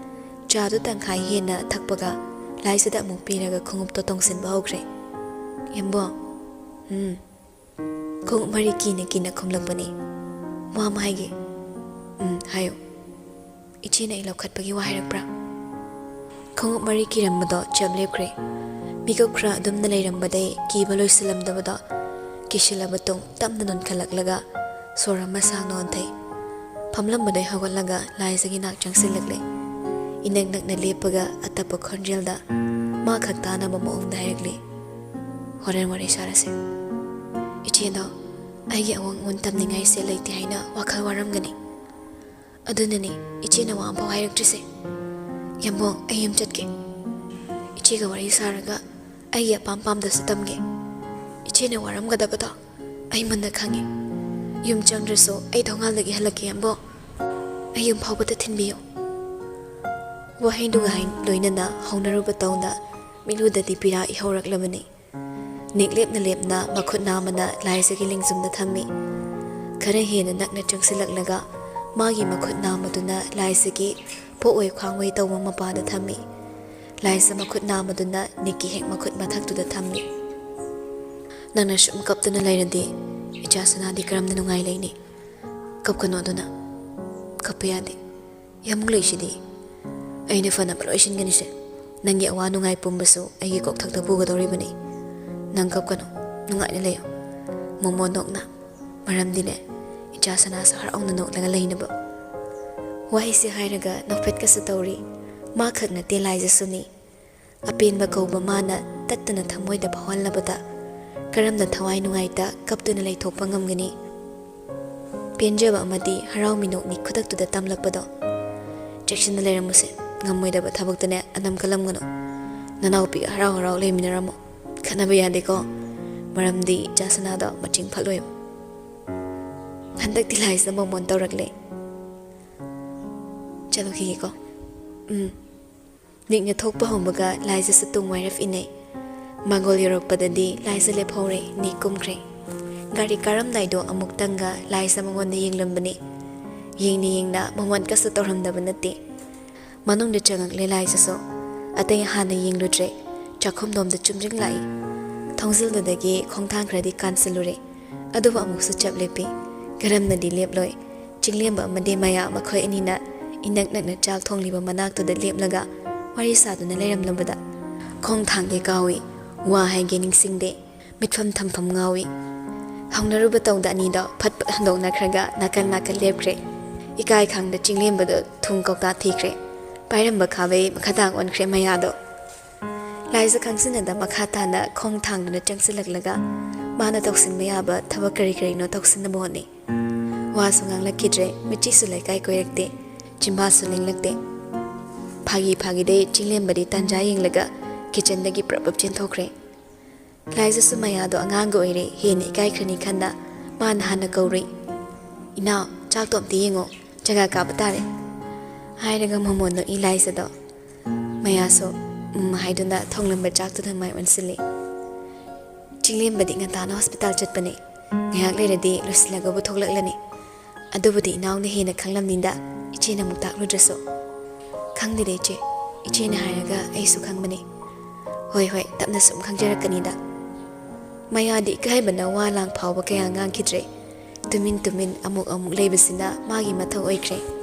ꯆꯥꯗꯨ ꯇꯪꯈꯥꯏ ꯍꯦꯟꯅ ꯊꯛꯄꯒ ꯂꯥꯏꯖꯗ ꯑꯃꯨꯛ ꯄꯤꯔꯒ ꯈꯣꯡꯎꯞꯇꯣ ꯇꯣꯡꯁꯤꯟꯕ ꯍꯧꯈ꯭ꯔꯦ꯫ "ꯌꯥꯝꯕꯨꯡ꯫" "ꯎꯝ꯫" ꯈꯣꯡꯎꯞ ꯃꯔꯤ ꯀꯤꯅ ꯀꯤꯅ ꯈꯨꯝꯂꯛꯄꯅꯤ꯫ "ꯃꯥꯝꯃ ꯍꯥꯏꯒꯦ꯫" "ꯎꯝ, ꯍꯥꯏꯌꯨ꯫" "ꯏꯆꯦꯅ ꯑꯩ ꯂꯧꯈꯠꯄꯒꯤ ꯋꯥ ꯍꯥꯏꯔꯛꯄ꯭ꯔꯥ?" ꯈꯣꯡꯎꯞ ꯃꯔꯤ ꯀꯤꯔꯝꯕꯗꯣ ꯆꯞ ꯂꯦꯞꯈ꯭ꯔꯦ꯫ ꯃꯤꯀꯞ ꯈꯔ ꯑꯗꯨꯝꯅ ꯂꯩꯔꯝꯕꯗꯩ ꯀꯤꯕ ꯂꯣꯏꯁꯤꯜꯂꯝꯗꯕꯗꯣ ꯀꯤꯁꯤꯜꯂꯕ ꯇꯨꯡ ꯇꯞꯅ ꯅꯣꯟꯈꯠꯂꯛꯂꯒ ꯁꯣꯔ ꯑꯃ ꯁꯥꯡꯅ ꯍꯣꯟꯊꯩ꯫ ꯐꯝꯂꯝꯕꯗꯩ ꯍꯧꯒꯠꯂꯒ ꯂꯥꯏꯖꯒꯤ ꯅꯥꯛ ꯆꯪꯁꯤꯜꯂꯛꯂꯦ꯫ ꯏꯅꯛ ꯅꯛꯅ ꯂꯦꯞꯄꯒ ꯑꯇꯞꯄ ꯈꯣꯟꯖꯦꯜꯗ ꯃꯥ ꯈꯛ ꯇꯥꯅꯕ ꯃꯑꯣꯡꯗ ꯍꯥꯏꯔꯛꯂꯤ, "ꯍꯣꯔꯦꯟ ꯋꯥꯔꯤ ꯁꯥꯔꯁꯦ꯫" "ꯏꯆꯦꯗꯣ ꯑꯩꯒꯤ ꯑꯋꯥꯡ ꯑꯋꯣꯟ ꯇꯝꯅꯤꯡꯉꯥꯏꯁꯦ ꯂꯩꯇꯦ ꯍꯥꯏꯅ ꯋꯥꯈꯜ ꯋꯥꯔꯝꯒꯅꯤ꯫ ꯑꯗꯨꯅꯅꯦ ꯏꯆꯦꯅ ꯋꯥ ꯑꯃꯐꯥꯎ ꯍꯥꯏꯔꯛꯇ꯭ꯔꯤꯁꯦ꯫ ꯌꯥꯝꯕꯨꯡ, ꯑꯩ ꯌꯨꯝ ꯆꯠꯀꯦ꯫ ꯏꯆꯦꯒ ꯋꯥꯔꯤ ꯁꯥꯔꯒ ꯑꯩꯒꯤ ꯑꯄꯥꯝ ꯄꯥꯝꯗꯁꯨ ꯇꯝꯒꯦ꯫ ꯏꯆꯦꯅ ꯋꯥꯔꯝꯒꯗꯕꯗꯣ ꯑꯩ ꯃꯨꯟꯅ ꯈꯪꯉꯤ꯫ ꯌꯨꯝ ꯆꯪꯗ꯭ꯔꯁꯨ ꯑꯩ ꯊꯣꯡꯒꯥꯜꯗꯒꯤ ꯍꯜꯂꯛꯀꯦ, ꯌꯥꯝꯕꯨꯡ꯫ ꯑꯩ ꯌꯨꯝ ꯐꯥꯎꯕꯗ ꯊꯤꯟꯕꯤꯌꯨ꯫" ꯋꯥꯍꯩꯗꯨꯒ ꯍꯥꯏ-, ꯂꯣꯏꯅꯅ ꯍꯧꯅꯔꯨꯕ ꯇꯧꯅ ꯃꯤꯠꯂꯨꯗꯗꯤ ꯄꯤꯔꯥ ꯏꯍꯧꯔꯛꯂꯕꯅꯤ꯫ ꯅꯤꯛ ꯂꯦꯞꯅ ꯂꯦꯞꯅ ꯃꯈꯨꯠ ꯅꯥꯝꯃꯅ ꯂꯥꯏꯖꯒꯤ ꯂꯦꯡꯖꯨꯝꯗ ꯊꯝꯃꯤ꯫ ꯈꯔ ꯍꯦꯟꯅ ꯅꯛꯅ ꯆꯪꯁꯤꯜꯂꯛꯂꯒ ꯃꯥꯒꯤ ꯃꯈꯨꯠ ꯅꯥꯝꯃꯗꯨꯅ ꯂꯥꯏꯖꯒꯤ ꯄꯣꯛꯑꯣꯏ ꯈ꯭ꯋꯥꯡꯑꯣꯏ ꯇꯧꯕ ꯃꯄꯥꯗ ꯊꯝꯃꯤ꯫ ꯂꯥꯏꯖ ꯃꯈꯨꯠ ꯅꯥꯝꯃꯗꯨꯅ ꯅꯤꯛꯀꯤ ꯍꯦꯛ ꯃꯈꯨꯠ ꯃꯊꯛꯇꯨꯗ ꯊꯝꯃꯤ꯫ "ꯅꯪꯅ ꯁꯨꯝ ꯀꯞꯇꯨꯅ ꯂꯩꯔꯗꯤ ꯏꯆꯥ ꯁꯅꯥꯗꯤ ꯀꯔꯝꯅ ꯅꯨꯡꯉꯥꯏ ꯂꯩꯅꯤ? ꯀꯞꯀꯅꯣ ꯑꯗꯨꯅ꯫ ꯀꯞꯄ ꯌꯥꯗꯦ꯫ ꯌꯥꯝ ꯂꯩꯁꯤꯗꯤ꯫ ꯑꯩꯅ ꯐꯅꯕ ꯂꯣꯏꯁꯤꯟꯒꯅꯤꯁꯦ꯫ ꯅꯪꯒꯤ ꯑꯋꯥ ꯅꯨꯡꯉꯥꯏ ꯄꯨꯝꯕꯁꯨ ꯑꯩꯒꯤ ꯀꯣꯛꯊꯛꯇ ꯄꯨꯒꯗꯧꯔꯤꯕꯅꯤ꯫ ꯅꯪ ꯀꯞꯀꯅꯨ꯫ ꯅꯨꯡꯉꯥꯏꯅ ꯂꯩꯌꯨ꯫ ꯃꯣꯃꯣꯟ ꯅꯣꯛꯅ꯫ ꯃꯔꯝꯗꯤꯅꯦ, ꯏꯆꯥ ꯁꯅꯥꯁꯨ ꯍꯔꯥꯎꯅ ꯅꯣꯛꯂꯒ ꯂꯩꯅꯕ꯫" ꯋꯥꯍꯩꯁꯦ ꯍꯥꯏꯔꯒ ꯅꯣꯛꯐꯦꯠꯀꯁꯨ ꯇꯧꯔꯤ꯫ ꯃꯥ ꯈꯛ ꯅꯠꯇꯦ, ꯂꯥꯏꯖꯁꯨꯅꯤ꯫ ꯑꯄꯦꯟꯕ ꯀꯧꯕ ꯃꯥꯅ ꯇꯠꯇꯅ ꯊꯃꯣꯏꯗ ꯐꯥꯎꯍꯜꯂꯕꯗ ꯀꯔꯝꯅ ꯊꯋꯥꯏ ꯅꯨꯡꯉꯥꯏꯇ ꯀꯞꯇꯨꯅ ꯂꯩꯊꯣꯛꯄ ꯉꯝꯒꯅꯤ? ꯄꯦꯟꯖꯕ ꯑꯃꯗꯤ ꯍꯔꯥꯎ ꯃꯤꯅꯣꯛꯅꯤ ꯈꯨꯗꯛꯇꯨꯗ ꯇꯝꯂꯛꯄꯗꯣ꯫ "ꯆꯦꯛꯁꯤꯟꯅ ꯂꯩꯔꯝꯃꯨꯁꯦ꯫ ꯉꯝꯃꯣꯏꯗꯕ ꯊꯕꯛꯇꯅꯦ ꯑꯅꯝ ꯀꯜꯂꯝꯒꯅꯨ꯫ ꯅꯅꯥꯎꯄꯤꯒ ꯍꯔꯥꯎ ꯍꯔꯥꯎ ꯂꯩꯃꯤꯟꯅꯔꯝꯃꯣ꯫ ꯈꯠꯅꯕ ꯌꯥꯗꯦꯀꯣ꯫ ꯃꯔꯝꯗꯤ ꯏꯆꯥ ꯁꯅꯥꯗꯣ ꯃꯆꯤꯡ ꯐꯠꯂꯣꯏꯕ꯫" ꯍꯟꯗꯛꯇꯤ ꯂꯥꯏꯁꯤꯅ ꯃꯣꯃꯣꯟ ꯇꯧꯔꯛꯂꯦ꯫ "ꯆꯠꯂꯨꯈꯤꯒꯦꯀꯣ꯫" "ꯎꯝ꯫" ꯅꯤꯛꯅ ꯊꯣꯛꯄ ꯍꯧꯕꯒ ꯂꯥꯏꯖꯁꯨ ꯇꯨꯡ ꯋꯥꯏꯔꯞ ꯏꯟꯅꯩ꯫ ꯃꯥꯡꯒꯣꯜ ꯌꯧꯔꯛꯄꯗꯗꯤ ꯂꯥꯏꯖ ꯂꯦꯞꯍꯧꯔꯦ, ꯅꯤꯛ ꯀꯨꯝꯈ꯭ꯔꯦ꯫ ꯒꯥꯔꯤ ꯀꯥꯔꯝꯗꯥꯏꯗꯣ ꯑꯃꯨꯛꯇꯪꯒ ꯂꯥꯏꯖ ꯃꯉꯣꯟꯗ ꯌꯦꯡꯂꯝꯕꯅꯤ꯫ ꯌꯦꯡꯅ ꯌꯦꯡꯅ ꯃꯃꯣꯟꯀꯁꯨ ꯇꯧꯔꯝꯗꯕ ꯅꯠꯇꯦ꯫ ꯃꯅꯨꯡꯗ ꯆꯪꯉꯛꯂꯦ ꯂꯥꯏꯖꯁꯨ꯫ ꯑꯇꯩ ꯍꯥꯟꯅ ꯌꯦꯡꯂꯨꯗ꯭ꯔꯦ꯫ ꯆꯥꯛꯈꯨꯝꯂꯣꯝꯗ ꯆꯨꯝꯗ꯭ꯔꯤꯡ ꯂꯥꯛꯏ꯫ ꯊꯣꯡꯖꯤꯜꯗꯨꯗꯒꯤ ꯈꯣꯡꯊꯥꯡ ꯈꯔꯗꯤ ꯀꯥꯟꯁꯤꯜꯂꯨꯔꯦ꯫ ꯑꯗꯨꯕꯨ ꯑꯃꯨꯛꯁꯨ ꯆꯞ ꯂꯦꯞꯄꯤ꯫ ꯀꯔꯝꯅꯗꯤ ꯂꯦꯞꯂꯣꯏ? ꯆꯤꯡꯂꯦꯝꯕ ꯑꯃꯗꯤ ꯃꯌꯥ ꯃꯈꯣꯏ ꯑꯅꯤꯅ ꯏꯅꯛ ꯅꯛꯅ ꯆꯥꯛ ꯊꯣꯡꯂꯤꯕ ꯃꯅꯥꯛꯇꯨꯗ ꯂꯦꯞꯂꯒ ꯋꯥꯔꯤ ꯁꯥꯗꯨꯅ ꯂꯩꯔꯝꯂꯝꯕꯗ ꯈꯣꯡ ꯊꯥꯡꯒꯦ ꯀꯥꯎꯏ, ꯋꯥ ꯍꯥꯏꯒꯦ ꯅꯤꯡꯁꯤꯡꯗꯦ꯫ ꯃꯤꯠꯐꯝ ꯊꯝꯐꯝ ꯉꯥꯎꯏ꯫ ꯍꯧꯅꯔꯨꯕ ꯇꯧꯗ ꯑꯅꯤꯗꯣ ꯐꯠ ꯐꯠ ꯍꯟꯗꯣꯛꯅꯈ꯭ꯔꯒ ꯅꯥꯀꯟ ꯅꯥꯀꯟ ꯂꯦꯞꯈ꯭ꯔꯦ꯫ ꯏꯀꯥꯏ ꯈꯪꯗ ꯆꯤꯡꯂꯦꯝꯕꯗꯣ ꯊꯨꯝ ꯀꯧꯇꯥ ꯊꯤꯈ꯭ꯔꯦ꯫ ꯄꯥꯏꯔꯝꯕ ꯈꯥꯕꯩ ꯃꯈꯥ ꯇꯥꯡ ꯑꯣꯟꯈ꯭ꯔꯦ ꯃꯌꯥꯗꯣ꯫ ꯂꯥꯏꯖ ꯈꯪꯁꯤꯟꯅꯗ ꯃꯈꯥ ꯇꯥꯅ ꯈꯣꯡ ꯊꯥꯡꯗꯨꯅ ꯆꯪꯁꯤꯜꯂꯛꯂꯒ ꯃꯥꯅ ꯇꯧꯁꯤꯟꯕ ꯌꯥꯕ ꯊꯕꯛ ꯀꯔꯤ ꯀꯔꯤꯅꯣ ꯇꯧꯁꯤꯟꯅꯕ ꯍꯣꯠꯅꯩ꯫ ꯋꯥꯁꯨ ꯉꯥꯡꯂꯛꯈꯤꯗ꯭ꯔꯦ, ꯃꯤꯠꯆꯤꯁꯨ ꯂꯩꯀꯥꯏ ꯀꯣꯏꯔꯛꯇꯦ, ꯆꯤꯝꯕꯥꯜꯁꯨ ꯂꯦꯡꯂꯛꯇꯦ꯫ ꯐꯥꯒꯤ ꯐꯥꯒꯤꯗꯩ ꯆꯤꯡꯂꯦꯝꯕꯗꯤ ꯇꯥꯟꯖꯥ ꯌꯦꯡꯂꯒ ꯀꯤꯆꯟꯗꯒꯤ ꯄ꯭ꯔꯞ ꯄ꯭ꯔꯞ ꯆꯦꯟꯊꯣꯛꯈ꯭ꯔꯦ꯫ ꯂꯥꯏꯖꯁꯨ ꯃꯌꯥꯗꯣ ꯑꯉꯥꯡꯒ ꯑꯣꯏꯔꯦ, ꯍꯦꯟꯅ ꯏꯀꯥꯏꯈ꯭ꯔꯅꯤ ꯈꯟꯅ ꯃꯥꯅ ꯍꯥꯟꯅ ꯀꯧꯔꯨꯏ꯫ "ꯏꯅꯥꯎ, ꯆꯥꯛꯇꯣ ꯑꯝꯇ ꯌꯦꯡꯉꯣ, ꯖꯒꯥ ꯀꯥꯕ ꯇꯥꯔꯦ" ꯍꯥꯏꯔꯒ ꯃꯃꯣꯟ ꯅꯣꯛꯏ ꯂꯥꯏꯖꯗꯣ꯫ ꯃꯌꯥꯁꯨ "ꯎꯝ" ꯍꯥꯏꯗꯨꯅ ꯊꯣꯡꯂꯝꯕ ꯆꯥꯛꯇꯨꯗ ꯃꯥꯏ ꯑꯣꯟꯁꯤꯜꯂꯤ꯫ ꯆꯤꯡꯂꯦꯝꯕꯗꯤ ꯉꯟꯇꯥꯅ ꯍꯣꯁꯄꯤꯇꯥꯜ ꯆꯠꯄꯅꯤ꯫ ꯉꯥꯏꯍꯥꯛ ꯂꯩꯔꯗꯤ ꯂꯣꯏꯁꯤꯜꯂꯒꯕꯨ ꯊꯣꯛꯂꯛꯂꯅꯤ꯫ ꯑꯗꯨꯕꯨꯗꯤ ꯏꯅꯥꯎꯅ ꯍꯦꯟꯅ ꯈꯪꯂꯝꯅꯤꯗ, ꯏꯆꯦꯅ ꯑꯃꯨꯛ ꯇꯥꯛꯂꯨꯗ꯭ꯔꯁꯨ꯫ ꯈꯪꯗꯦꯗ ꯏꯆꯦ, ꯏꯆꯦꯅ ꯍꯥꯏꯔꯒ ꯑꯩꯁꯨ ꯈꯪꯕꯅꯤ꯫ ꯍꯣꯏ ꯍꯣꯏ, ꯇꯞꯅ ꯁꯨꯝ ꯈꯪꯖꯔꯛꯀꯅꯤꯗ꯫ ꯃꯌꯥꯗꯤ ꯏꯀꯥꯏꯕꯅ ꯋꯥ ꯂꯥꯡ ꯐꯥꯎꯕ ꯀꯌꯥ ꯉꯥꯡꯈꯤꯗ꯭ꯔꯦ꯫ ꯇꯨꯃꯤꯟ ꯇꯨꯃꯤꯟ ꯑꯃꯨꯛ ꯑꯃꯨꯛ ꯂꯩꯕꯁꯤꯅ ꯃꯥꯒꯤ ꯃꯊꯧ ꯑꯣꯏꯈ꯭ꯔꯦ꯫